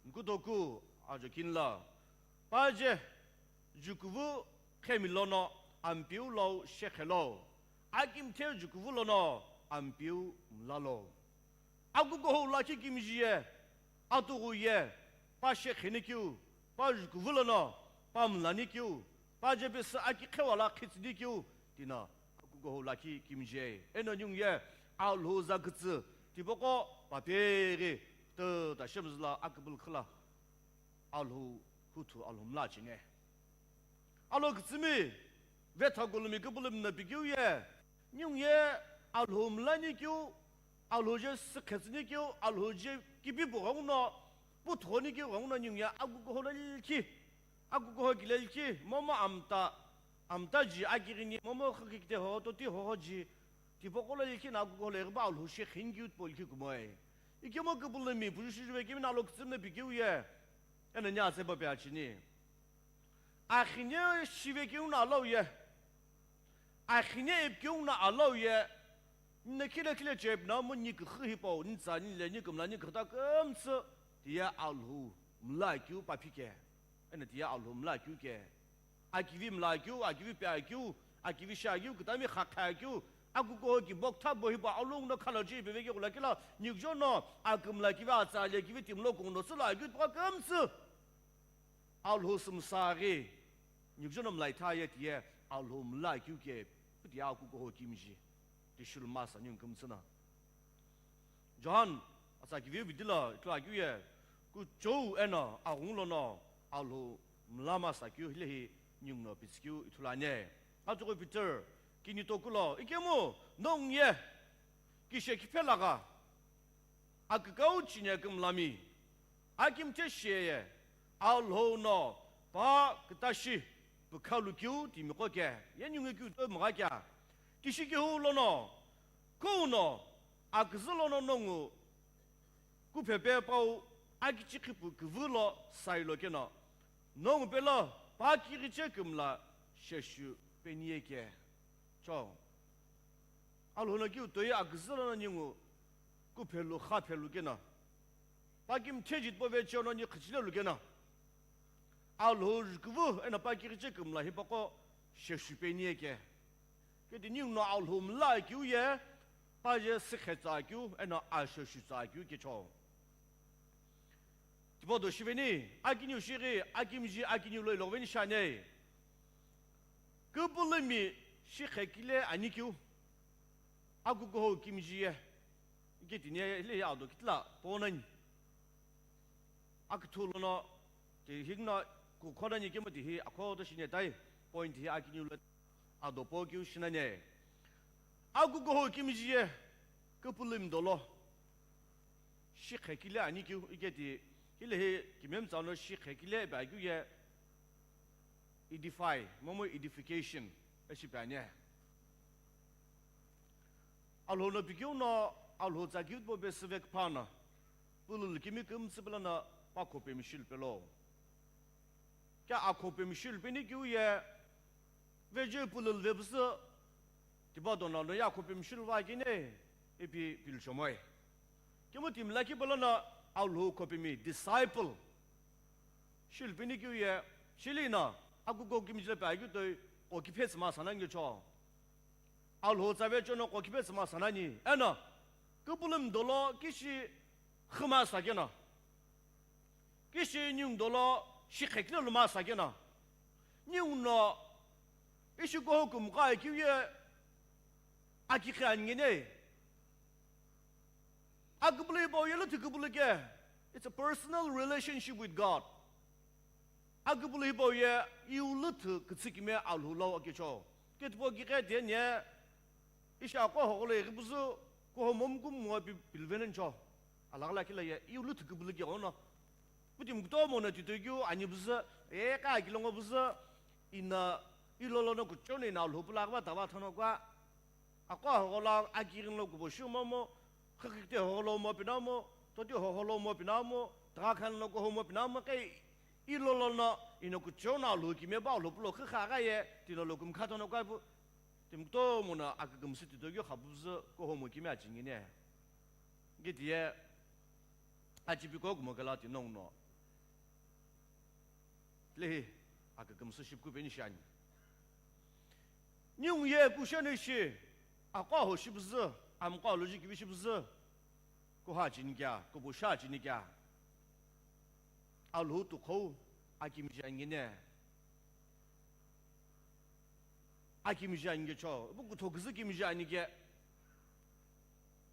nkutoku ajo kinla. Pa je ju küvü khemi lono Ampeu lau shekhe lo, akimthe ju küvü lono Ampeu mla lo. Akukuho lakhi kimiji ye, atughu ye, pa shekheni keu, pa ju küvü lono, pa mlani keu, pa je pesü aki khewala khitsüni keu, tino akukuho lakhi kimiji ye. Eno ningu ye, Alhou za kütsü, tipaqo pa peghi, tüta shemzüla aküpülü khüla. Alhou huthu Alhou mla chine. Alo kütsümi, vetha kulumi küpülümi no pikeu ye, ningu ye Alhou mlani keu, Alhou je sükhe tsüni keu, Alhou je kipipu ghenguno, puthoni keu ghenguno ningu ye akukuho lakhi, akukuho ki lakhi, momu amta, amta ji akighini, momu khakikte ho, toti ho ji, tipaqo lakhi no akukuho lo ighipa Alhou shekheni keu tipau likhi kumoi. Ikemu küpülümi, püzü shujuve kemi no alo kütsümi no pikeu ye, eno ni atse pa pi achini. Akhine shive keu no alau ye. Akhine ipikeu no alau ye. Ni khile khile chep no mu ni küxü hipau, ni tsa, ni le, ni kümla, ni küta kümtsü. Tiye Alhou mla keu pa phike. Eno tiye Alhou mla keu ke. Akivi mla keu, akivi pi akeu, akivi shi akeu, kütami khakha akeu. Akukuho ki boktha bohi pa along no khala ji peve keu kula kila. Ningu jo no akümla kivi atsa le kivi timlo kung no tsüla akeu pa kümtsü. Alhou sümsaghi, ningu jo no mlaitha ye tiye, Alhou mla keu ke, pu tiye akukuho kimiji. Tishulu masa ningu kümtsü no. John, atsa kiviu bidilo ithulu akeu ye, kuchou eno aghungu lono Alhou mla masa keu hilehi ningu no pitsükeu ithulu ani. Atsüqo Peter, kini tokulo, ikemu nongu ye kishe kiphe lagha, akükau chine kümlami, akimthe shiye, Alhou no pa kütashi pükhalu keu timiqo ke, ye ningu keu toi mgha kea, tishi keu lono, keu no, aküzü lono nongu, kuphe pe pau akichi khipu küvü lo sailo keno, nongu pelo pa kighiche kümla sheshu peniye ke. Cho. Alhou no keu toi aküzü lono ningu kuphelu khaphelu keno, pa kimthe jitpo vecheo no ni khüchilelu keno, Alhou juküvü eno pa kighiche kümla hipaqo sheshu peniye ke. Kedi ningu no Alhou mla keu ye, pa je sikhe tsa keu, eno asheshu tsa keu ke cho. Tipau do shiveni, akiniu shighi, akimiji akiniu lo iloghuveni shiani. Küpülümi shikhe kile ani keu, akukuhou kimiji ye, iketini ye, hile ye ado kitila, ponani. Akithu lono, ti higno kukhonani kemu tihi akhoto shini tai, point hi akiniu lo ado po keu shinani. Akukuhou kimiji ye, küpülümi dolo, shikhe kile ani keu, iketi, hilehi kimemtsa no shikhe kile ipi akeu ye, edify, momu edification, ishi pi ani. Alhou no pikeu no, Alhou tsa keu tipau pesüve küpha no, pululu kimi kümtsü pelo no, pa khopemi shilu pelo. Kea akhopemi shilu peni keu ye, veje pululu ve püsü, tipau dono no ye akhopemi shilu va kene, ipi pilu chomoi. Kemu timi lakhi pelo no, Alhou khopemi disciple shilu peni keu ye, shili no, akukuhou kimiji lo pi akeu toi, qo kiphe tsü masa nani cho. Alhou tsa vecheo no qo kiphe tsü masa nani, eno, küpülümi dolo kishi khü masa keno, kishi ningu dolo shikhe kile lu masa keno, ningu no ishi kuhou kümqo akeu ye akikhi ani ngene. Aküpülü hipau ye lüthü küpülü ke, it's a personal relationship with God. Aküpülü hipau ye iu lüthü kütsü kime Alhou lau akecho. Ketipo kighe teni ye, ishi aqo hogholo ighi püzü, kuhou momu kumo pi pilvenencho. Alaghi lakhi la ye, iu lüthü küpülü ke ono. Pu timi kutomo no titoi keu ani püzü, e ka akilongo püzü, ina, ilolo no kuchou no ina Alhou pula aghüva tava thonokua. Aqo hogholo akighi no kubo shu momu, khakikte hogholo mo pinamu, toti hogholo mo pinamu, tagha khan no kuhou mo pinamu, kei ilolo no ina kuchou no Alhou kime ba Alhou pulo khikha gha ye, tino lo kumkha thonokua pu, timi kutomo no akükümsü titoi keu khapu püzü kuhou mo kime achingine. Kiti ye, achipi kokumo kela ti nongu no. Lehi, akükümsü shipu kupeni shiani. Ningu ye kusheni shi, aqo aho shi püzü, amqo aloji kivi shi püzü, kuha chini kea, kubo sha chini kea. Alhou tukhou, akimiji ani ngene. Akimiji ani kecho, ipu kutho küzü kimiji ani ke.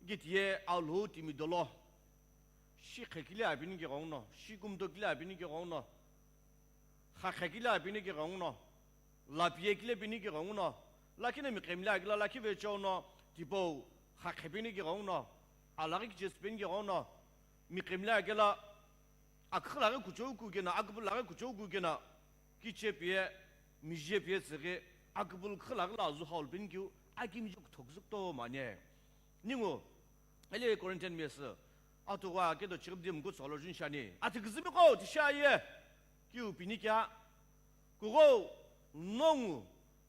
Kiti ye Alhou timi dolo. Shikhe kile apini ke ghenguno, shikumto kile apini ke ghenguno. Khakhe kile apini ke ghenguno. Lapiye kile pini ke ghenguno. Lakhi no miqemile akila lakhi vecheo no, tipau khakhe pini ke ghenguno. Alaghi kichesü pini ke ghenguno. Miqemile akila Akükhü laghi kuchou kukena, aküpülü laghi kuchou kukena, kiche piye, mije piye tsüghi, aküpülü khü laghi la azu haulu peni keu, akimiji kuthoküzü kutomo ani. Ningu, ele Corinthian mesü, atuwa keto chighi bidi kutsolo juni shiani. Ati küzümi qo, tishi aye, keu pini kea, kughou, nongu,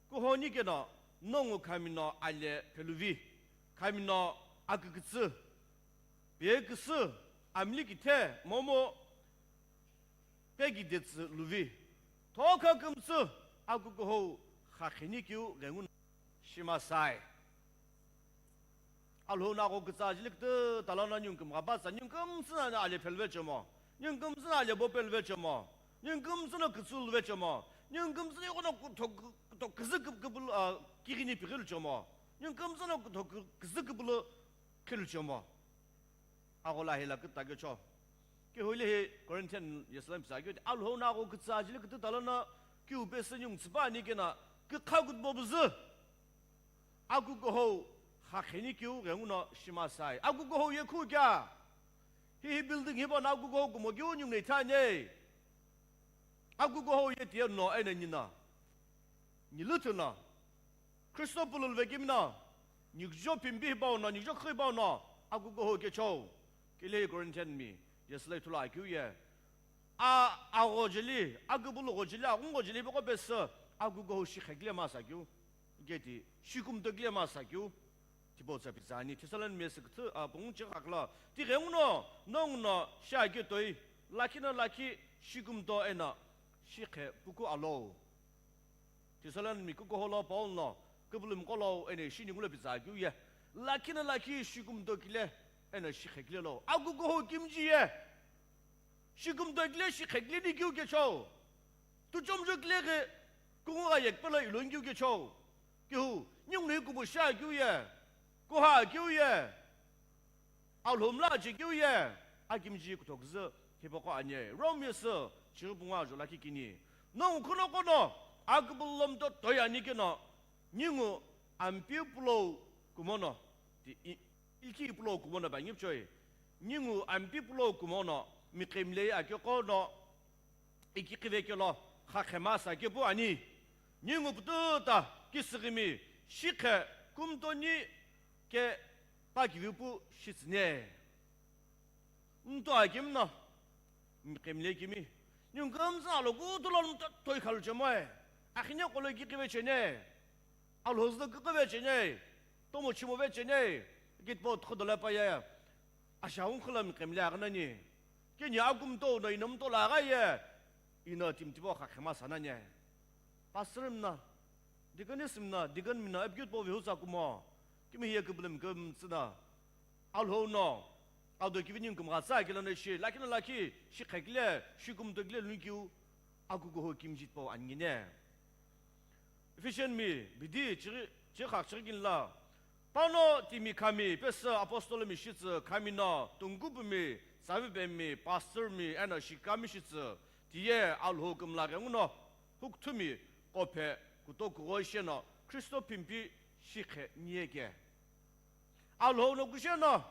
kuhoni keno, nongu khami no ale pheluvi, khami no akükütsü, peküsü, amli kithe, momu, pekidetsü luvi, thokha kümtsü, akukuhou, khakheni keu ghenguno shimasai. Alhou no agho kütsa ajeli kütü tala no ningu kümgha patsa, ningu kümtsü no ale pheluve chomo. Ningu kümtsü no ale bo peluve chomo. Ningu kümtsü no kütsü luve chomo. Ningu kümtsü no ighono kuthok-, kuthoküzü küp-, küpül-, a, kighini pighilu chomo. Ningu kümtsü no kutho kü-, küzü küpülü khiluchemo. Agho la hila küta kecho. Kihu lehi Corinthian yesüla mipüsa keu ti, Alhou no agho kütsü ajeli kütü talono kiu pesü ningu tsüpa ani keno kükha kutmo püzü. Akukuhou khakheni kiu ghenguno shimasai. Akukuhou ye khu kea? Hihi building hipau no akukuhou kumo kiu ningu no ithani. Akukuhou ye tiye no eno nino. Nilüthü no. Khristo pululve kimino, nikujo pimpi hipau no, nikujo khü hipau no, akukuhou kecho. Kilehi Corinthian mi, yesüla ithulu akeu ye. A, agho jeli, akupulu gho jeli, aghungu gho jeli hipaqo pesü, akukuhou shikhe kile masa keu. Keti, shikumto kile masa keu. Tipau tsa pizani, Thessalonians küthü, a, pungu chekha khala. Tighengu no, nongu no, shia ketoi, lakhi no lakhi, shikumto eno, shikhe puku alo. Thessalonian mi kukuhou lo Paul no, kupulumi qolo eno ishi ningu lo pizakeu ye. Lakhi no lakhi shikumto kile, eno shikhe kile lo. Akukuhou kimiji ye. Shikumto kile shikhe kile ni kiu kecho. Tuchomjo kile ghi, kungu gha yekpelo ilongi kiu kecho. Kihu, ningu no kubu shia keu ye. Kuha keu ye. Alhou mla chekeu ye, akimiji kuthoküzü hipaqo ani. Rome yesü, chighi pungu ajo lakhi kini. Nongu khunoqo no, akupulu lo mtotoi ani keno, ningu ampi pulou kumono, ti i-, ilki pulou kumono bangi pchoi. Ningu ampi pulou kumono, miqemilei akeqo no, ikiqhive kelo khakhe masa kepu ani. Ningu pututa kisüghimi shikhe kumtoni ke pakivipu shitsüne. Mto akimi no, miqemile kimi. Ningu kümtsü alo kutu lo mtotoi khaluchemoe. Akhine qolo ikiqhive chene. Alhou zü kükhive chene. Tomo chimove chene. Kitpo tkhudole paye. Asha unkhula miqemile aghi nani. Kini akumto no ino mto lagha ye. Ino timi tipau khakhema sanani. Pastor mino, deaconess mino, deacon mino, apikeu tipau vehutsa kumo. Kimi hiye kupulumi kümtsü no. Alhou no. Ado kivi ningu kümgha tsa kile no shi. Lakhi no lakhi, shikhe kile, shikumto kile lunikiu. Akukuhou kimiji tipau ani ne. Ephesian mi, bidi, chighi, chighi khakchighi kinla. Pano timi khami, pesü apostol mi shitsü, khami no, tungkupumi, tsavipe mi, pastor mi, eno shikami shitsü, tiye Alhou kümla ghenguno, hukthumi, qophe, kuto kugho sheno, Khristo pimpi, shikhe niye ke. Alhou no kusheno,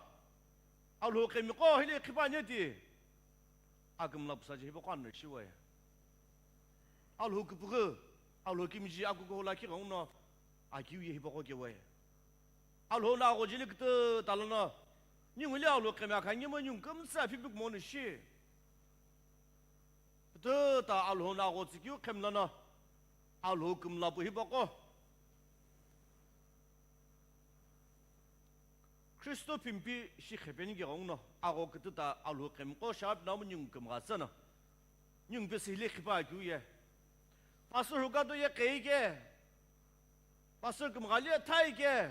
Alhou khemiqo hile khipani ti. Akümla pusaje hipaqo ano shiwe. Alhou küpüghü, Alhou kimiji akukuhou lakhi ghenguno akiu ye hipaqo kewe. Alhou no agho jeli kütü talono, ningu le Alhou khemi akha ngimo ningu kümtsü apipi kumo no shi. Pütüta Alhou no agho tsükeu khemlono, Alhou kümla pu hipaqo. Khristo pimpi shikhe peni ke ghenguno, agho kütüta Alhou khemiqo shap namu ningu kümgha tsüno. Ningu pesü hile khipa keu ye. Pastor hukato ye qei ke. Pastor kümgha le thai ke.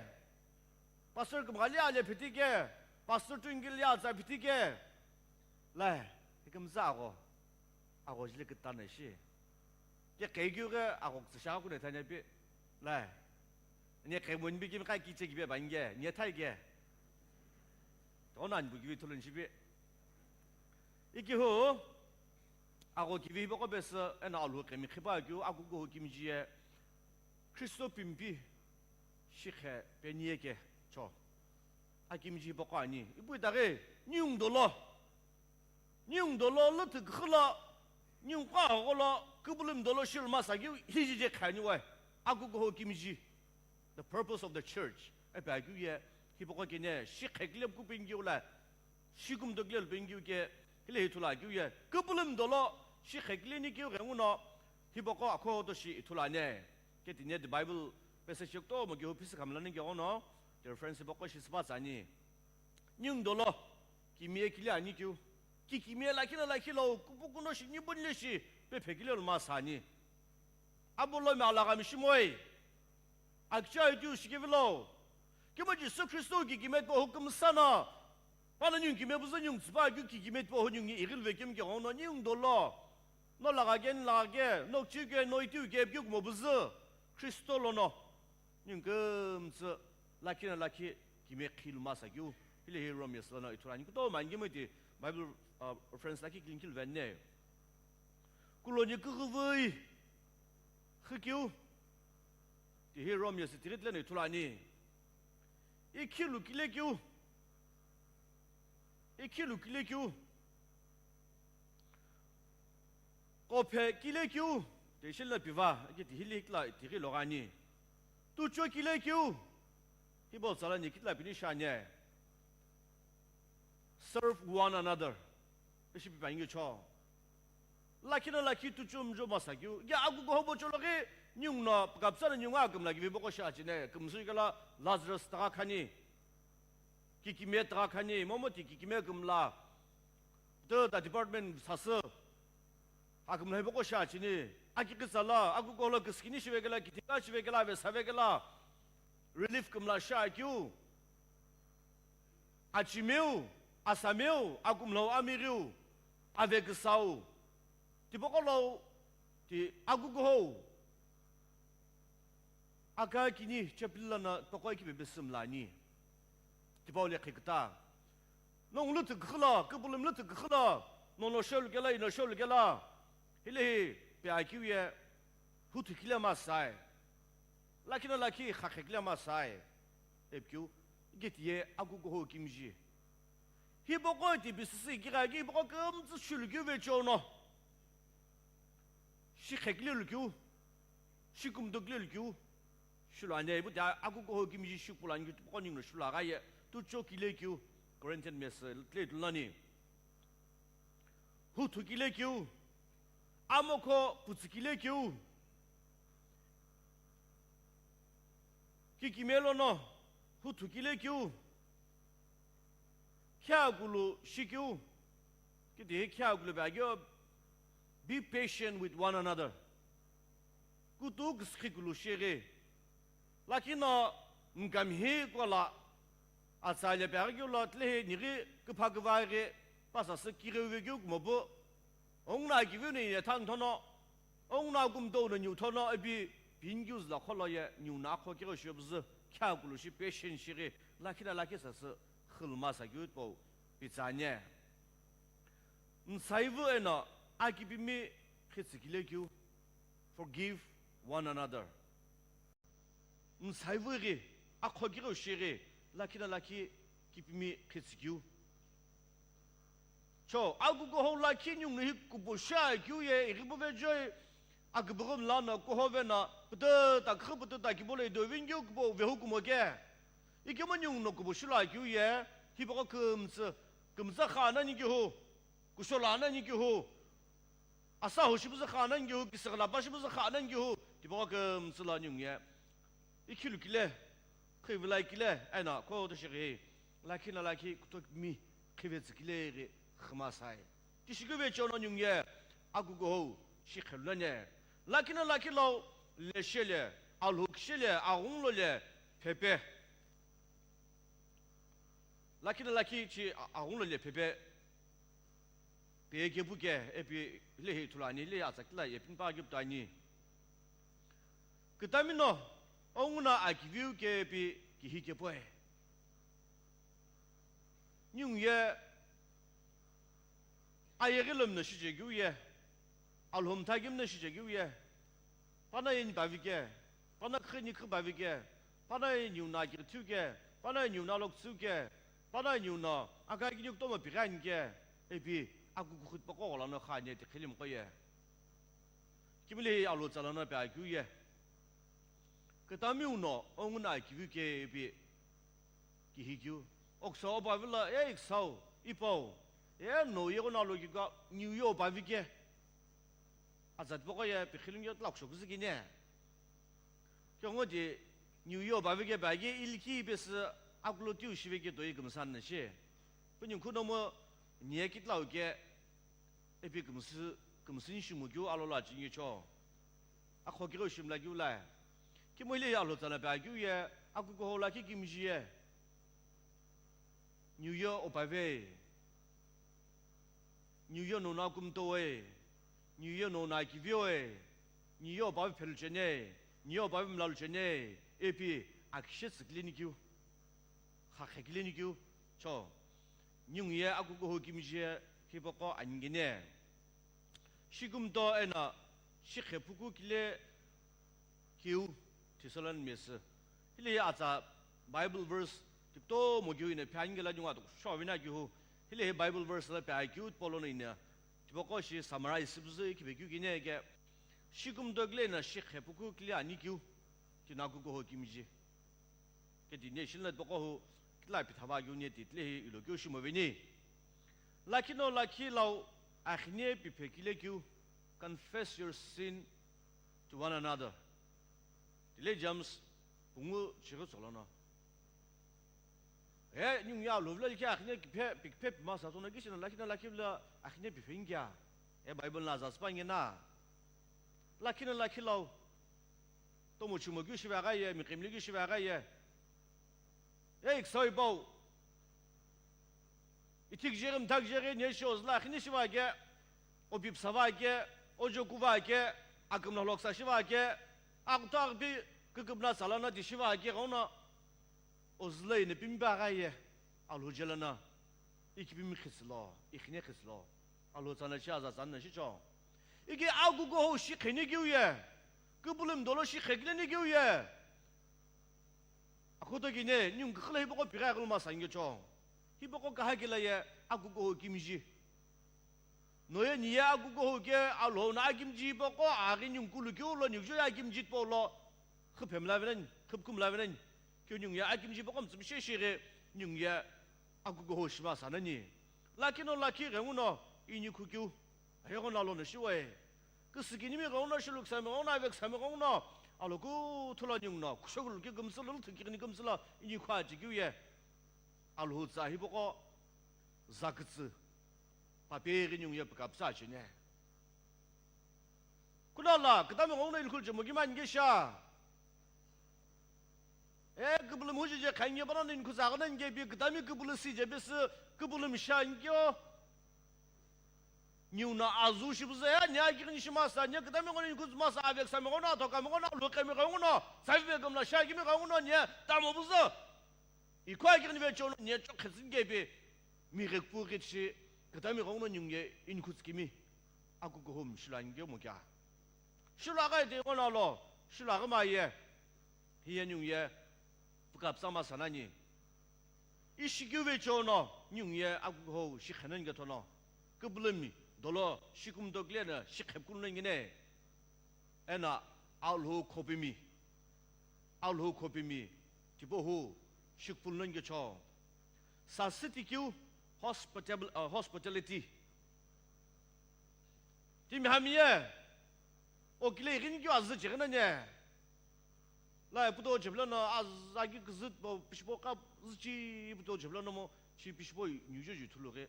Pastor kümgha le ale phiti ke. Pastor tungil ya za phiti ke. Lai, hikümtsü agho. Agho jeli kütü tano shi. Ke qei keu ghi agho kütsü shagha kune thani pi. Lai. Ni qei mo nipi kimi qai kiche kibe bange, ni thai ke. Tona nipu kivi thulun shipi. Ikihu, agho kivi hipaqo pesü, eno Alhou khemi khipa keu, akukuhou kimiji ye. Khristo pimpi, shikhe peni ye ke, cho. Akimiji hipaqo ani, ipu itaghi, ningu dolo. Ningu dolo lüthü küxü lo, ningu qo agho lo, kupulumi dolo shilu masa keu, hijije khani we, akukuhou kimiji. The purpose of the church. Epi akeu ye, hipaqo kene, shikhe kile pu peni keu la, shikumto kile peni keu ke, hile ithulu akeu ye, kupulumi dolo, shikhe kile ni keu ghenguno, hipaqo akhoto shi ithulu ani. Ketine the Bible, pesü shi kutomo keu phisi khamlani keu ghenguno, the reference hipaqo shi süpa tsani. Ningu dolo, kimiye kile ani keu. Ki kimiye lakhi no lakhi lo, kupukuno shi, nibuni le shi, pe phekile lo masa ani. Abulo mi alagha mi shimoi. Akicha itiu shikivilo. Kima Jisü Khristo ki kime tipau hukümsano. Pano ningu kime püzü ningu tsüpa keu ki kime tipau hu ningu ighilve kemi ke ghenguno ningu dolo. No lagha ke, ni lagha ke, no kiu ke, no itiu ke, piu kumo püzü. Khristo lono. Ningu kümtsü Lakhi no lakhi kime khilu masa keu. Hile hi Romans lono ithulu ani. Kutomo anike mo ti Bible, uh, reference lakhi kilinkilu vene. Kuloni kughuvui khikeu. Ti hi Romans tiri tleno ithulu ani. Ikhilu kile keu. Ikhilu kile keu. Kophe kile keu. Ti shilna piva. Ake ti hili kila ti ghi logani. Tucho kile keu. Hibo tsala ni kitla pini shanye. Serve one another. Ishi pipa inge cho. Lakhi no lakhi tuchumjo masa keu. Ya agu goho bo cholo ghi nyung no pkapsa no nyunga kümla kivi boko sha chine. Kümsui kala Lazarus taga khani. Kikime taga khani. Momo ti kikime kümla. Tü ta department sasü. Akümla boko sha chine. Aki kisa la. Agu goho lo kiskini shive kela. Kitika shive kela. Ve save kela. Relief kümla sha keu. Achimeu, asameu, akumlau amiriu, avekisau, tipaqolau, ti aguguhou, aka kini chapililana tokoi kibe besimlani. Tipau le khikita. Nong lu tigkhila, kibulum lu tigkhila, nono shelu kela, ino shelu kela. Hilehi pe akiu ye, hutu kile masai. Lakhi no lakhi khakhe kile masai. Epkiu, geti ye aguguhou kimji. Hipaqo ti bisisi kigha ki hipaqo kümtsü shulu keu vecheono. Shi khekile lu keu. Shi kumdukile lu keu. Shulu ane ipu ta aguguhou kimji shi pulani keu tipaqo ningu shulu agha ye. Tucho kile keu. Corinthian message tle tulani. Huthu kile keu. Amokho putsu kile keu. Kikime lono huthu kile keu. Khiakulu shikeu. Kiti khiakulu be agio. Be patient with one another. Kutu kiskikulu shighi. Lakhi no mkamhi kola. Atsa le be agio lo tlehi nighi kipha kivaghi. Pasasü kighi vekeu kumopu. Onguna kiviu no ye than thono, onguna kumtouno niu thono ipi, pin kiu züla kholo ye niu no akho kiro shio bzü, khiakulu shi patient shighi, lakhi no lakhi sasü, khilma sa kiu po, pitsanye. Nsaivu eno, akipimi, khitsükile kiu, forgive one another. Msaivu ghi, akho kiro shighi, lakhi no lakhi kipimi khitsükeu. Cho, aguguhou lakhi ningu hi kupo sha keu ye, ighibo vejoi, agibughi mla no kuho veno, pututa kükhu pututa kibo lo idovin keu kupo vehu kumo ke. Ikemu ningu no kupo shulu keu ye, hipaqo kümtsü, kümtsü kha nani kihu, kusholo nani kihu. Asa ho shibuzü kha nani kihu, kisighlapa shibuzü kha nani kihu, tipaqo kümtsü lo ningu ye. Ikhilu kile, khivilai kile, eno, kho to shighi, lakhi no lakhi kutomi khivetsü kile ghi khima sai. Tishikeu vecheono ningu ye, aguguhou, shi khelu nani. Lakhi no lakhi lo, leshele, alhukshele, aghungu lo le, phepe. Lakhi no lakhi chi a-, aghungu lo le, phepe. Pe kepu ke, epi lehi ithulu ani, lehi atsa kila ye pin pa kepu ani. Kitamino, onguna akiviu ke epi kihi kepu e. Ningu ye, ayeghi lomino shichekeu ye, alhomtha kemino shichekeu ye, Pana ye nipavi ke, pana khini khipavi ke, pana ye niu no akighi thiu ke, pana ye niu no alokutsüu ke, pana ye niu no aka kini kutomo pighi ani ke, ipi akukuxu tipaqo gholo no kha ani ti khilimiqo ye. Kimile alhutsa lono pe akeu ye. Kitamiu no ongu no akiviu ke ipi kihi keu. Oksa obavi lo, e iksau, ipau, e no ye ghono alo kika, niu ye obavi ke. Aza tipaqo ye pikhilungi yo tla kusho kuzükini. Kiongo di niu yo bavike bagi iliki besi akulo tiu shiveke toi kümsü na shi. Puni khunomu nie kitlau ke epi kümsü, kümsü ni shimu keu alo lo achingi cho. Akho kiro shimla keu la. Kimile alhutsa na pe akeu ye, akukuho lakhi kimiji ye. Niu yo obave. Niu yo nono akumtoe, niu yo nono akivioe, niu yo obavi pheluchene, niu yo obavi mlaluchene, epi akishe tsükile nikeu. kha khekile nikeu cho. Ningu ye akukuhou kimiji hipaqo ani kene. Shikümdo eno shikhe phuku kile keu Thessalonians. Hile ye atsa Bible verse tiptomo keu ino phe ani kela ningu atoku sho vina keu. Hile ye Bible verse la phe akeu tipau lono ino tipaqo shi summarize shipuzu ikhipe keu kene ke. Shikümdo kile eno shikhe phuku kile ani keu. Tino akukuhou kimiji. Kedi ne shilna tipaqo hu kila pithava keu ne titile hi ilo keu shimo vini. Lakhi no lakhi lau akhine piphe kile keu, confess your sin to one another. Tile James pungu chighi tsolono. E, ningu ye Alhou vilo likhi akhine kiphe, piphe pima sa tsona kishina lakhi no lakhi vilo akhine piphe ngiya. E, Bible no aza sipangena. Lakhi no lakhi lau. Tomo chimo keu shive agha ye, miqhimli keu shive agha ye. Ei, ksoi pau. Ithik jeri, mthak jeri, ne shi ozla, khini shiva ke, opipsa va ke, ojoku va ke, akümla loksa shiva ke, akuthu akpi kükümna salana ti shiva ke, ghauna. Ozüla ino pimi pe agha ye, Alhou jela na, ikipimi khitsülo, ikhine khitsülo, Alhou tsana shi aza tsana shi cho. Ike akukuhou shi kheni keu ye, küpülümi dolo shi khekile ni keu ye. Akhoto kine, ningu kükhüla hipaqo pighi aghulu masa nge cho. Hipaqo kaha kela ye, akukuhou kimiji. Noye niye akukuhou ke Alhou no akimiji hipaqo aghi ningu kulu keu lo ningu ye akimiji tipau lo. Khüphemla venani, khüpkhumla venani. Keu ningu ye akimiji hipaqo mütsümishei shighi ningu ye akukuhou shima sanani. Lakhi no lakhi ghenguno inikhu keu. Ayeghono alono shiwe. Küsükinimi ghenguno, shiluksami ghenguno, aveksami ghenguno. Alo kuthu lo ningu no, kushokulu keu kümsü lo, lüthü kighini kümsü lo, inikhu aji keu ye. Alhou tsa hipaqo zakütsü. Papeghi ningu ye pükapsa chene. Kunala, kütami ghenguno inikhu chemo kima nge sha. E, küpülümi huji je khange pano inikhu tsa ghenani ke pi kütami küpülü si je pesi küpülümi sha nkeo. Ningu no azu shipuzu ya, ne akighini shima sa, ne kütami ghenguno inikhu tsü masa, aveksami ghenguno, athokami ghenguno, lukhemi ghenguno, savive kümla shakimi ghenguno, ne tamo puzu. Ikhu akighini vecheono ne chokhe tsünike pi, mighe kupu ghi tishi, kütami ghenguno ningu ye inikhu tsükimi, akukuhou mi shilo ani keu mo kea. Shilo aghi ti ghenguno lo, shilo aghi ma ye, hiye ningu ye, pükapsa masa nani. Ishi keu vecheono, ningu ye akukuhou shi khenani kethono, küpülümi, dolo, shikümdo kile eno, shikhe phuku nani kene. Eno Alhou khopimi, Alhou khopimi, tipau hu, shikupulu nani kecho. Sasü tikeu hospitable, uh, hospitality. Timi hami ye, okile ighini keu azü chighi nani. La puto chepilano azü aki küzü po, pishipo ka züchi puto chepilano mo, chi pishipo niujo ju thulu ghi.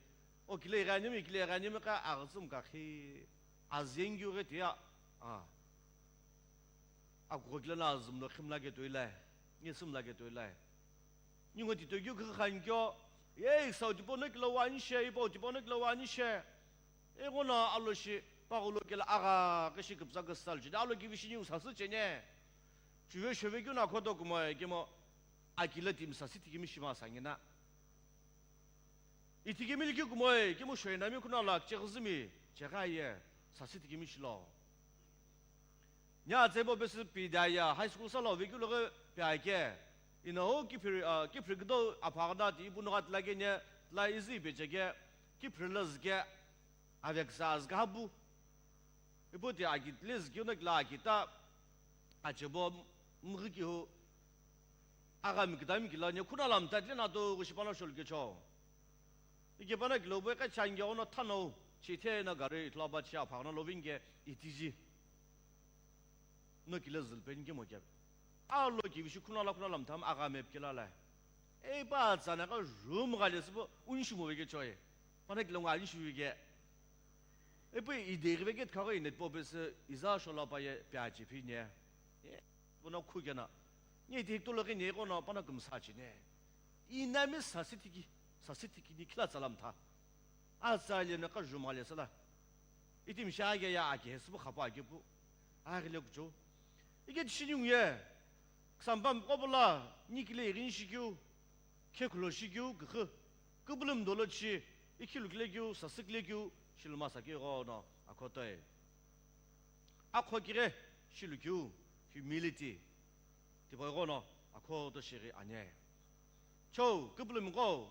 Okile ighini mi, kile ighini ka aghütsü mkakhi. Azü ye ngiu ghi tiya, a. Akukho kile no azü mlo khimla ke toilai, nge sümla ke toilai. Ningu tito keu khikha nkeo, ye sau tipau no kile wa nishe, ipau tipau no kile wa nishe. Eghono alo shi, paghulo kile agha, ke shi küpsa ke sal chene, alo kivi shi ningu sasü chene. Chuve shove keu no akhoto kumoe, kemo, akile timi sasü tikimi shima sangena. Ithikemi likhi kumoi, kemu shoinami kunala kicheküzümi, chegha ye, sasü thikemi shilo. Nya tsebo pesi pidaya, high school salo vekeu loghi piake. Ino kiphiri, ah, kiphiri kido apha gada ti ipu nugha tila kene, tila izi pecheke, kiphiri lo züke, aveksa züke hapu. Ipu ti aki tile züke no kila aki ta, achebo mghi kihu, agami kidami kila, ne khuna lamta tile na to ghushi pano sholukecho. Ike pano kilo bo ika change ono thano, chithe na gari ithulu ba chia phagna loving ke itiji. No kile zülpeni ke mo ke. A lo ki bishi khuna la khuna lam tham aga map kila la. Ei pa tsana ka room ga le sbo unshi mo ke choye. Pano kilo nga unshi ke. Ei pa i de ke ke kha ga inet po bes iza shola pa ye pya chi phi ne. Bono khu kena. Ni de to lo ke ne ko no pano kum sa chi ne. Inami sasitiki, sasitiki ni kila tsalam tha. Azale na ka juma le sala. Itim sha ya ya ake sbu khapa ake pu. Agile kucho. Ike tishini ye. Ksambam ko bula ni kile irin shikyu. khekhulo shikeu küxü, küpülümi dolo chi, ikhilu kile keu, sasü kile keu, shiluma sakeu ighono akhotoe. Akho kire, shilu keu, humility, tipau ighono akhoto shighi ane. Cho, küpülümi qo,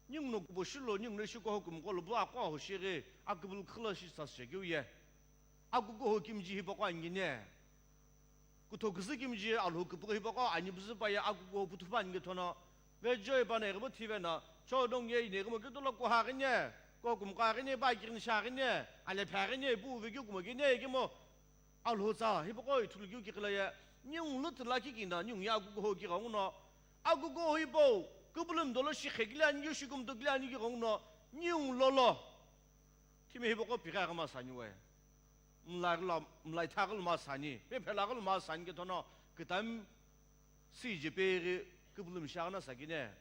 ninguno kubo shilo, ninguno ishi kuho kümqo lo bu aqo aho shighi, aküpülü küxü lo shi sasü shekeu ye. Akukuho kimiji hipaqo ani ne. Kutho küzü kimiji Alhou küpüghü hipaqo ani püzü pa ye akukuho puthu pa ani kethono. Vejo ipano eghibo thive no, cho nongu ye ineghimo keu tolo kuha ghi ne, kuho kümqo ghi ne, pa kirini sha ghi ne, alephe ghi ne, pu uve keu kumo ghi ne, kemo Alhou tsa hipaqo ithulu keu kiqi lo ye, ningu lo tula kikina, ningu ye akukuho kighenguno, akukuho hipau, küpülümi dolo shikhe kile ani keu, shikumto kile ani kighenguno, ningu lolo. Thimi hipaqo pighi aghima sani we. Mlai ghilo, mlai tha ghilo ma sani, pe phela ghilo ma sani kethono, kütami sije peghi küpülümi shaghi no sakine.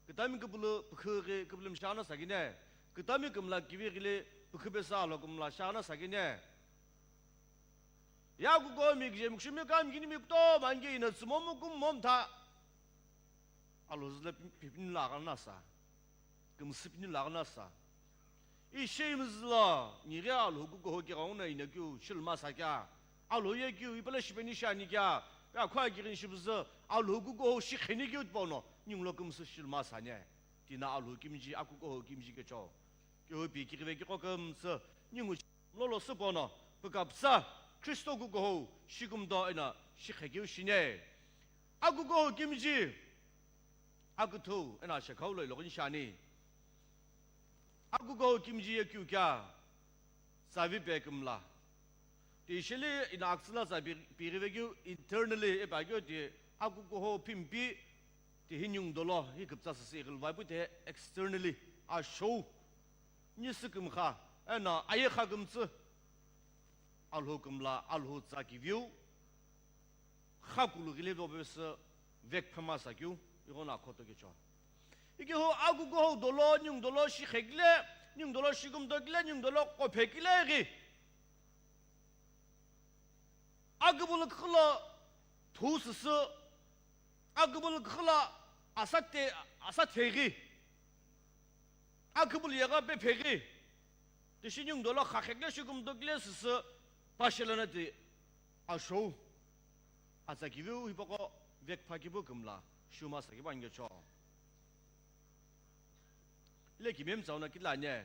Kütami küpülü pükhü ghi küpülümi shaghi no sakine. Kütami kümla kivi ghili pükhü pesa lo kümla shaghi no sakine. Ya kuko mi kije mi kushumi kam kini mi kuto mangi ina tsumomu kum momtha. Alhou zülo pi-, pipini lo aghi no sa. Kümsü pini lo aghi no sa. Ishei mzülo, nighi Alhou kukuho kighenguno ina keu, shiluma sa kea. Alhou ye keu, ipala shipeni shani kea. Pe akhua kirini shipüzü, Alhou kukuho shikheni keu tipau no, ningu lo kümsü shiluma sane. Tina Alhou kimiji, akukuho kimiji kecho. Keu pi kighive kiko kümsü, ningu lolo süpono, pükapsa, Kristo kukuho, shikumto eno, shikhekeu shine. Akukuho kimiji, akuthu, eno shekhau lo iloghini shani. Akukuho kimiji ye keu kea, tsavi pe kümla. Ti shili ino aktsüla tsa pi-, pighive keu internally, ipa keu ti akukuho phimpi, ti hi ningu dolo, hi küpütsa sisi ighilvai pu ti externally, ashou. Nisü kümkha, eno ayegha kümtsü, Alhou kümla, Alhou tsa kiviu, khakulu ghile do pesü vekphema sakeu, ighono akhoto kecho. Ikehu akukuho dolo, ningu dolo shikhe kile, ningu dolo shikumto kile, ningu dolo qophe kile ghi. Akübülü küxü lo thu süsü, akübülü küxü lo asate-, asathe ghi, akübülü yegha pephe ghi, tishi ningu dolo khakhekile shikumto kile süsü, pashelana ti ashou. Atsa kiviu hipaqo vekpha kipu kümla, shuma sa kipu angecho. Ile kimem tsauna kila ne.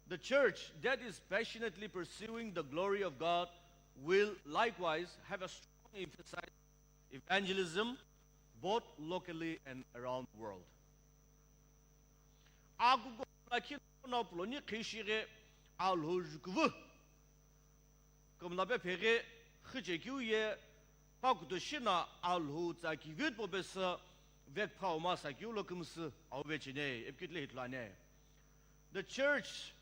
The church that is passionately pursuing the glory of God will likewise have a strong emphasis on evangelism, both locally and around the world. Akukuho lakhi no puloni khishighi Alhou jukuvu. Kümla pephe ghi, xüchekeu ye, pa kutoshi no Alhou tsa kiviu tipau pesü, vekpha uma sakeu lo kümsü, au vechine, ipikitile hitulane. The church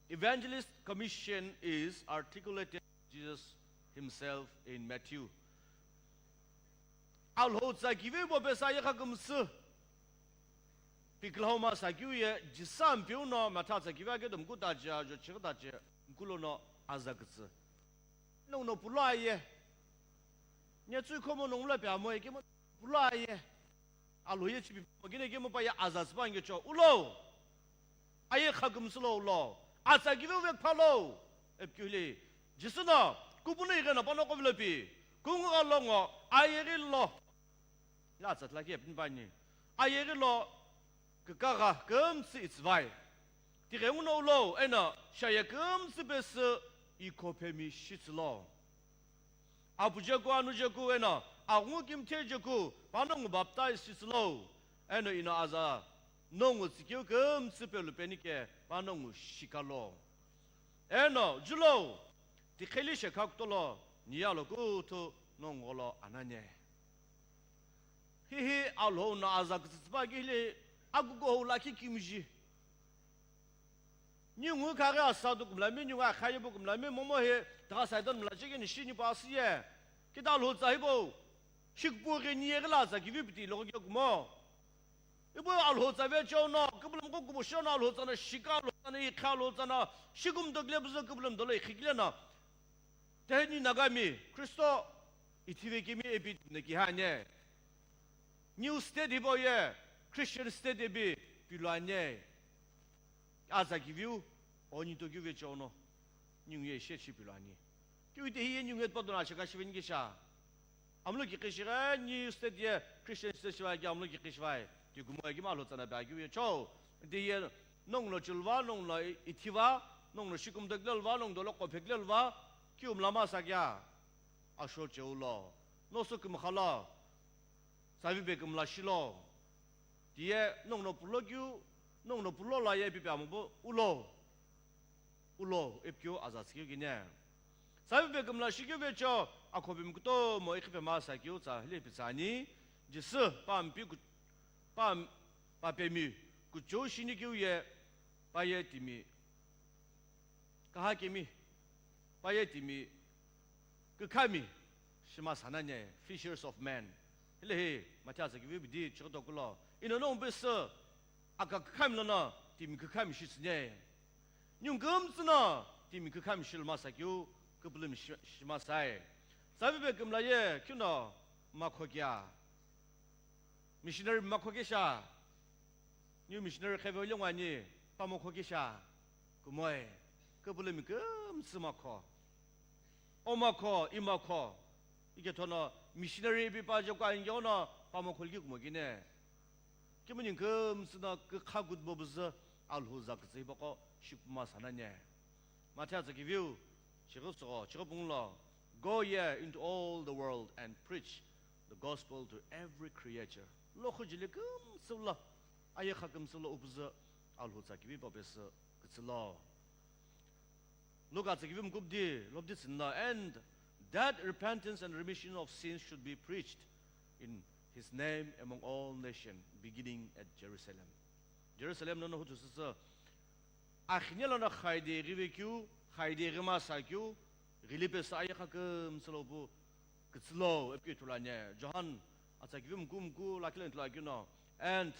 evangelist commission is articulated by Jesus himself in Matthew. Alhou tsa kiviu tipau pesü ayegha kümsü, pikilhau ma sakeu ye, Jisü Ampeu no Matha tsa kiviu ake do mku tache, ajo chighi tache, mku lono aza kütsü. Nongu no pulo aye. Nye tsüi khomo nongu lo pe amo ye kemo pulo aye. Alhou ye chipi mo kine kemo pa ye aza tsüpa ngecho. Ulo. Ayegha kümsü lo ulo. Atsa kiviu vekpha lo. Ipikeu hile. Jisü no, kupunu ighi no pano kovilo pi. Kungu gha longo, ayeghi lo. Ila atsa tila ki ipini pani. Ayeghi lo, kükagha kümtsü itsüvai. Tighenguno ulo, eno, shaye kümtsü pesü, ikhophemi shitsülo. Apujeku, anujeku, eno, aghungu kimthe jeku, panongu baptize shitsülo. Eno, ino aza, nongu tsikeu kümtsü pelu penike, panongu shikalo. Eno, julo, tikheli shekha kutolo, niyalo kuthu, nongu gholo anane. Hihi Alhou no aza kütsütsüpa kile, akukuho lakhi kimiji. Ningu khaghi asa tu kümlami, ningu akhaye pu kümlami, momo he, taga Saitan mlache ke nishi ni pa asi ye. Kita Alhou tsa hipau, shikpu ghi niye ghi la tsa kiviu piti loghi ke kumo. Ipu Alhou tsa vecheo no, küpülümi qo kubo sheo no Alhou tsa no, shika Alhou tsa no, ikha Alhou tsa no, shikumto kile püzü küpülümi dolo ikhikile no. Teheni Nagami, Kristo, ithive kemi epi tine kihane. New state hipau ye, Christian state epi pilo ani. Aza kiviu, onito kiu vecheono, ningu ye she shi pilo ani. Kiu ite hiye ningu ye tpadono ashika shiveni kisha. Amlo ki kishighe, new state ye Christian state shiva ki amlo ki kishivai. Ki kumo ye ki malo tsana ba kiu ye cho. Ite ye nonguno chulva, nonguno ithiva, nonguno shikum dek lelva, nonguno lo kopek lelva, kiu mlama sa kya. Asho cheulo, nosu kumkhalo, savi be kumla shilo. Tiye nonguno pulo kiu, nonguno pulo la ye pipi amubo ulo. Ulo, epkiu aza tsikeu kine. Savi be kumla shikeu vecho, akhobi mkutomo ikhipe masa kiu tsa hile pitsani, Jisu, pampi ku-, pam-, papemi, kuchou shini kiu ye, paye timi, kaha kemi, paye timi, kukhami, shima sanane, fishers of men. Hile he, Mathiasa kivi bidi, chikoto kulo. Ino nongu besu, aka kukhami lono, timi kukhami shitsune. Nyung kumtsuna, timi kukhami shilmasa kiu, kupulumi shi-, shimasai. Savi be kumla ye, kiuno, makhokia. Missionary makho kesha. New missionary kheve olengwani, pamokho kesha. Kumoi, kupulumi kumtsu makho. O makho, i makho. Ike thono missionary bi pa joko ange ono pamokho liki kumo kine. Kimuni kumtsu na kukha good bo buzu alhu zakutsi boko shikuma sanane. Mathiasa kiviu, chighi sogho, chighi punglo, "Go ye into all the world and preach the gospel to every creature." Lo khujili kumsula, ayekha kumsula upuzu, alhu tsa kivi papesü kutsilo. Luka tsa kivi mkubdi, lobdi tsinla, "And that repentance and remission of sins should be preached in his name among all nations, beginning at Jerusalem." Jerusalem nono hutu süsü, Akhine lono khaide ghive keu, khaide ghima sa keu, ghilipe sa ayekha kümsülo pu kütsülo epikeu ithulu ani. Johan atsa kivi mku mku lakhi leni ithulu akeu no, "And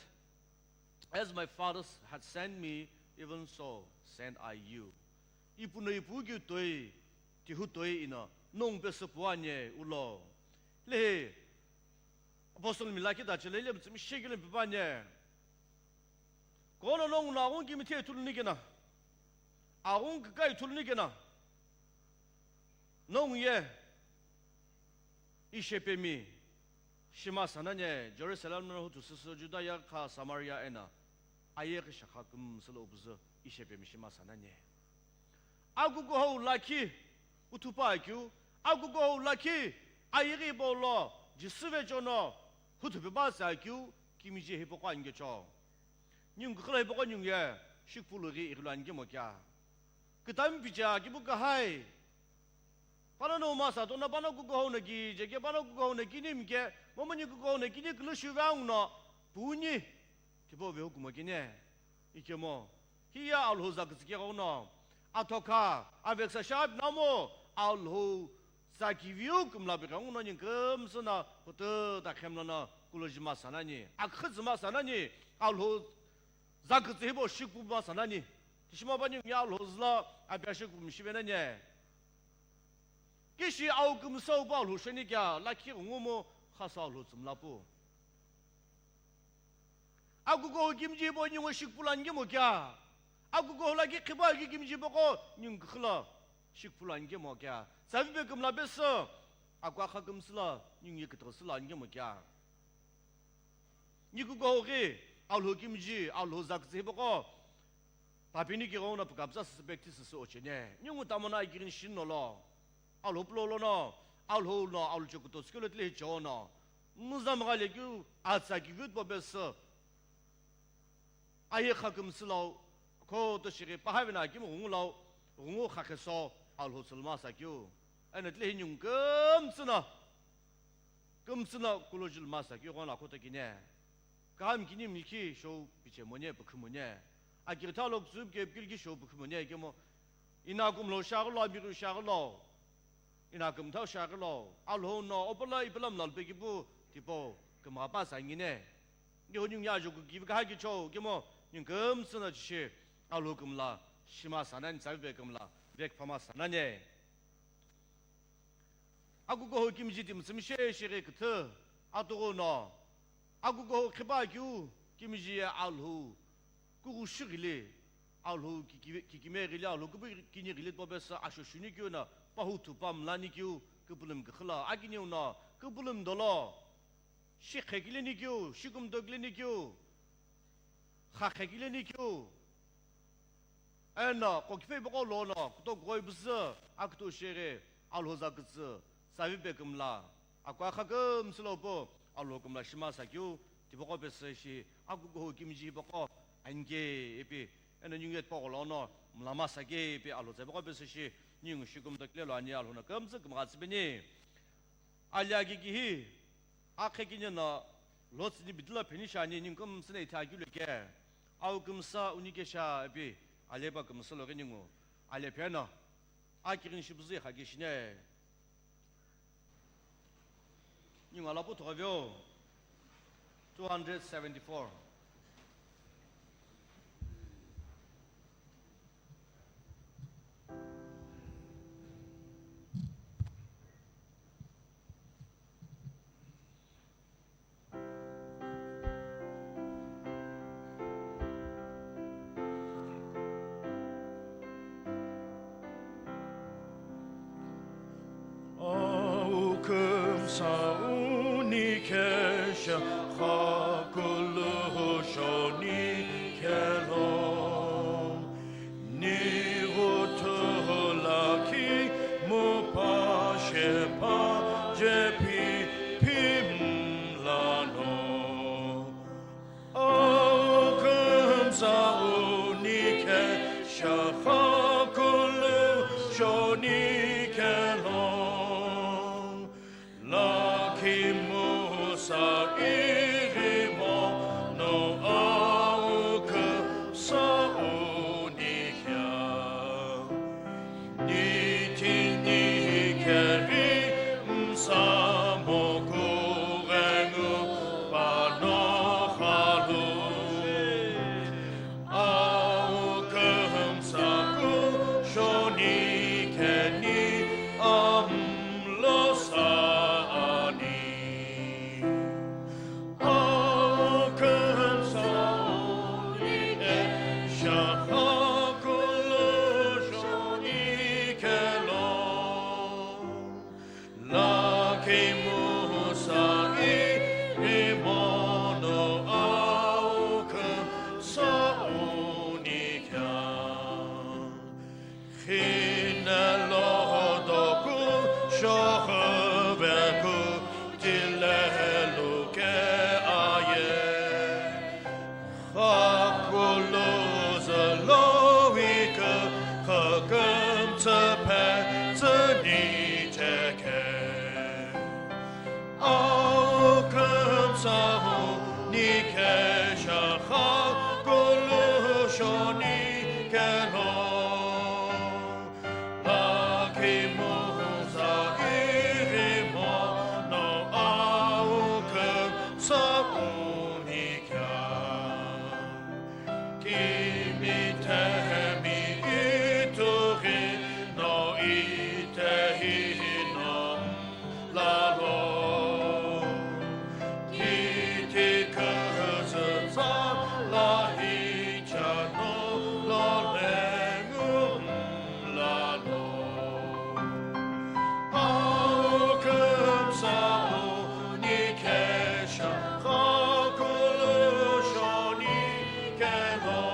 as my Father had sent me, even so send I you." Ipu no ipu keu toi, tihu toi ino, nongu pesü pu ani ulo. Lehi, Apostle mi lakhi ta chile ile mtsimi shekile pipane. Kono nongu no aghungu kimithe ithulu nikena. Aghungu kikai ithulu nikena. Nongu ye. Ishepemi. Shima sanane. Jerusalem no hutu süsü Judea kha Samaria ena. Ayeghi shakha kümsülo upuzu. Ishepemi shima sanane. Akukuhou lakhi uthupa keu, akukuhou lakhi ayeghi hipau lo Jisü vecheono huthupe ba sa keu, kimiji hipaqo anikecho. Ningu kukhula hipaqo ningu ye, shikupulu ghi ighilu anikemo kea. Kütami pichea kipu kahai. Pano no masa tona pano kukuhou no kije ke pano kukuhou no kini mike, momo ni kukuhou no kini kulu shuve angu no, puni. Tipau ve hukumo kene, ikemu, hiye Alhou zakütsü keghengu no, athokha, aveksa shapi namo, Alhou tsa kiviu kümla pighengu no ningu kümsü no, kututa khemlo no, kuloji masa nani, akhüzü masa nani, Alhou zakütsü hipau shikupu masa nani, tishimo pa ningu ye Alhou zülo, apia shikupu mishive nani. Kishi au kümsüu pu Alhou sheni kea, lakhi ngumu, khasü Alhou tsümla pu. Akukuhou kimiji hipau ningu shikupu lo anikemo kea. Akukuhou lakhi khipa ki kimiji hipaqo ningu kukhula shikupu lo anikemo kea. Tsavipe kümla pesü, aku akha kümsü lo, ningu ye kütüghüsü lo anikemo kea. Ni kukuhou ghi, Alhou kimiji, Alhou zakütsü hipaqo, papini keghengu no pükapütsa süsü practice süsü ochene. Ningu tamona akighini shinno lo. Alhou pulo lono, Alhou no, Alhou chekuto tsikelo tile hicheo no. Muzamgha lekeu, atsa kiviu tipau pesü. Ayeghi kümsü lo, khoto shighi, pahavena kimu ghungu lo, ghungu khakheso, Alhou tsülü masa keu. Eno tile hi ningu kümtsü no. Kümtsü no kuloji lu masa keu ghona khoto kine. Kam kini miki shou piche mone, pükhu mone. Akighi thalo kutsu pike pikilki shou pükhu mone, kemo. Ina kumlo shaghi lo, amiru shaghi lo. Ina kümthau shaghi lo. Alhou no, opala ipala mlalu pekipu, tipau, kümgha pa sa ngine. Nihu ningu ye ajoku kivi kaha kicho, kemo, ningu kümtsü no chishi, Alhou kümla, shima sa nani tsavipe kümla, vekphama sa nani. Akukuhou kimiji ti mütsümishei shighi küthü, atughu no. Akukuhou khipa keu, Kimiji ye Alhou kughushu ghili, Alhou kiki-, kikime ghili, Alhou kupu kini ghili tipau pesü asho shinikeu no, pahu thupa mlanikeu, kupulum küxü lo, akiniu no, kupulum dolo, shikhe kilenikeu, shikumto kilenikeu, khakhe kilenikeu, eno kokiphe ipaqo lono kutokughoi püzü, akutu shighi, Alhou za kütsü, savipe kümla, akua kha kümsü lo pu, Alhou kümla shima sakeu, tipaqo pesü shi, akukuhou kimiji hipaqo, anike ipi, eno ningu ye tipaqo lono, mlama sake ipi, Alhou za hipaqo pesü shi, ningu shikumto kile lo ani Alhou no kümtsü kümgha tsüpeni. Ali aghi kihi, akhe kini no, lo tsüni bidilo pheni shiani, ningu kümsü no ithi akeu lo ke, au kümsa unikesha ipi, ale pa kümsü lo ghi ningu, ale pheno, akighini shipüzü ikhakeu shine. Ningu ala pu thoghaveo, two hundred seventy-four. Au kümsa unikesha khakulu shoni kelo, ni ghuthu lakhi mupa shepa jepi phimlano. Au kümsa unikesha khakulu shoni kelo, lakhi musa ighimono au kümsa unikesha. Nitini keri msa moku ghengu pano khalu. Au kümsa ku shoni keni amlo sa ani. Au kümsa unikesha khakulu shoni kelo, lakhi musa ighimono au kümsa unikesha. Khine lo doku shokhu veku tile luke aye. Khakulu zülo iku khakümtsü phe tsüni cheke. Au kümsa unikesha khakulu shoni kelo, lakhi musa ighimono au kümsa unikesha. Kimitemi itughi no itehi no lalo. Kiti kuzutsa lahi chano lo lengu lalo. Au kümsa unikesha khakulu shoni kelo,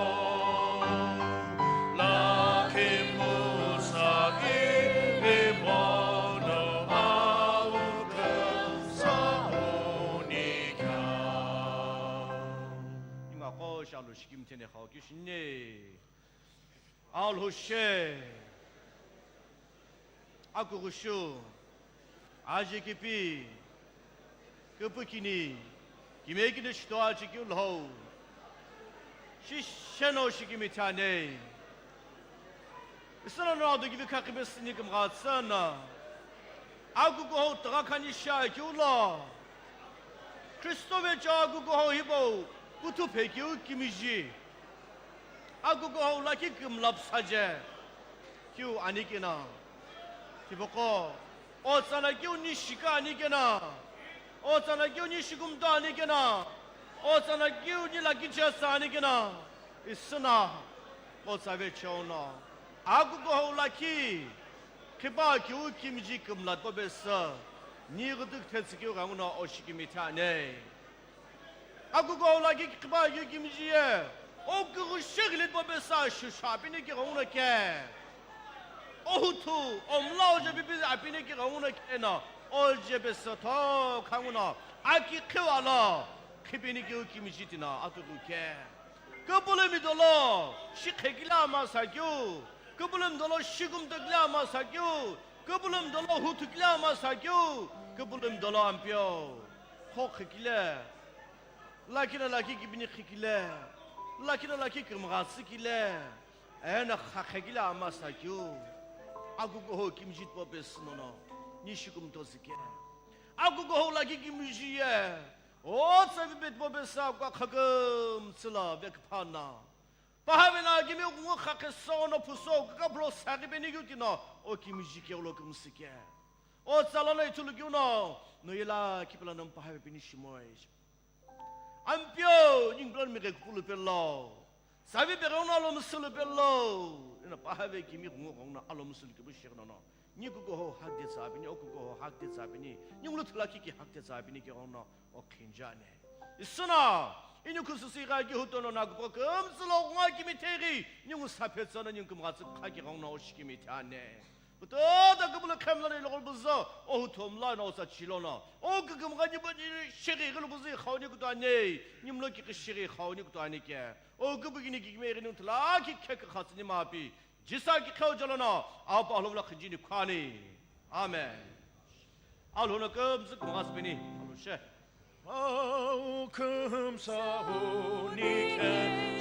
lakhi musa ighimono au kümsa unikesha. Ingaqo shalu shikimthene khau kishine. Alhou she, akughushu, aje kipi, küpükini, kimekini shito achekeu lhou, shisheno shikimithane. Isüno no ado kivi khakhipe sini kümgha tsüna, akukuhou tugha khani shiakeu lo, Kristo vecho akukuhou hipau kuthu phekeu kimiji. Akukuhou lakhi kümla püsaje keu ani kena. Tipaqo, otsala keu ni shika ani kena. Otsala keu ni shikumto ani kena. Otsana kiu ni lakhi chesa ani kina. Isuna. Otsa ve cheuno. Akukuhou lakhi. Khipa kiu kimiji kümla topesa. Ni ghutuk thetsi kiu ganguna oshikimi thane. Akukuhou lakhi khipa kiu kimiji ye. O kugu shiglit topesa shushu apini ki ganguna ke. Ohuthu, omla oje bibi apini ki ganguna ke na. Oje beso tho khanguna. Aki khiwa lo. Khipini kiu kimiji tina atuku ke. Kupulumi dolo, shikhekile ama sakyu. Kupulumi dolo, shikumtokile ama sakyu. Kupulumi dolo, huthukile ama sakyu. Kupulumi dolo, ampio. Kho khekile. Lakhi na lakhi kipini khekile. Lakhi na lakhi kümgha sikile. Ena khakhekile ama sakyu. Akukuhou kimiji topesa nono. Ni shikumto sike. Akukuhou lakhi kimiji ye. Otsa vipe topesa kwa khaküm tsila vekphana. Pahavena kimi kungu khakhe sono phuso kaka bro sari beni yutino o kimiji ke ulo kumsike. Otsa lana ithulu kiuno no yela kipela nam pahave beni shimoi. Ampio ning plan mi ke kupulu pelo. Savi pe gona lo musulu pelo. Ina pahave kimi kungu gona alo musulu kibu shirno no. Ni kukuhou hakde tsapini, o kukuhou hakde tsapini, ni ngulu thulakhi ki hakde tsapini ki ono o khinjane. Isuna, ini khususi gha ki hutono na kupo kümtsülo ngwa kimi theri, ni ngu saphe tsana ni kumgha tsükha ki ono o shikimi thane. Kutoda kubulu khemla ni logol buzo, o hutomla na o sa chilona. O kukumgha ni bani shiri gulu buzi khauni kutane, ni mlo ki shiri khauni kutane ke. O kubu kini ki kimi rini thulakhi khek khatsini mapi. Jisa ki kheu jalono, Apu Alhou la khijini khani. Amen. Alhou no kümzü kümghas bini, Alhou she. Au kümsa huni khe,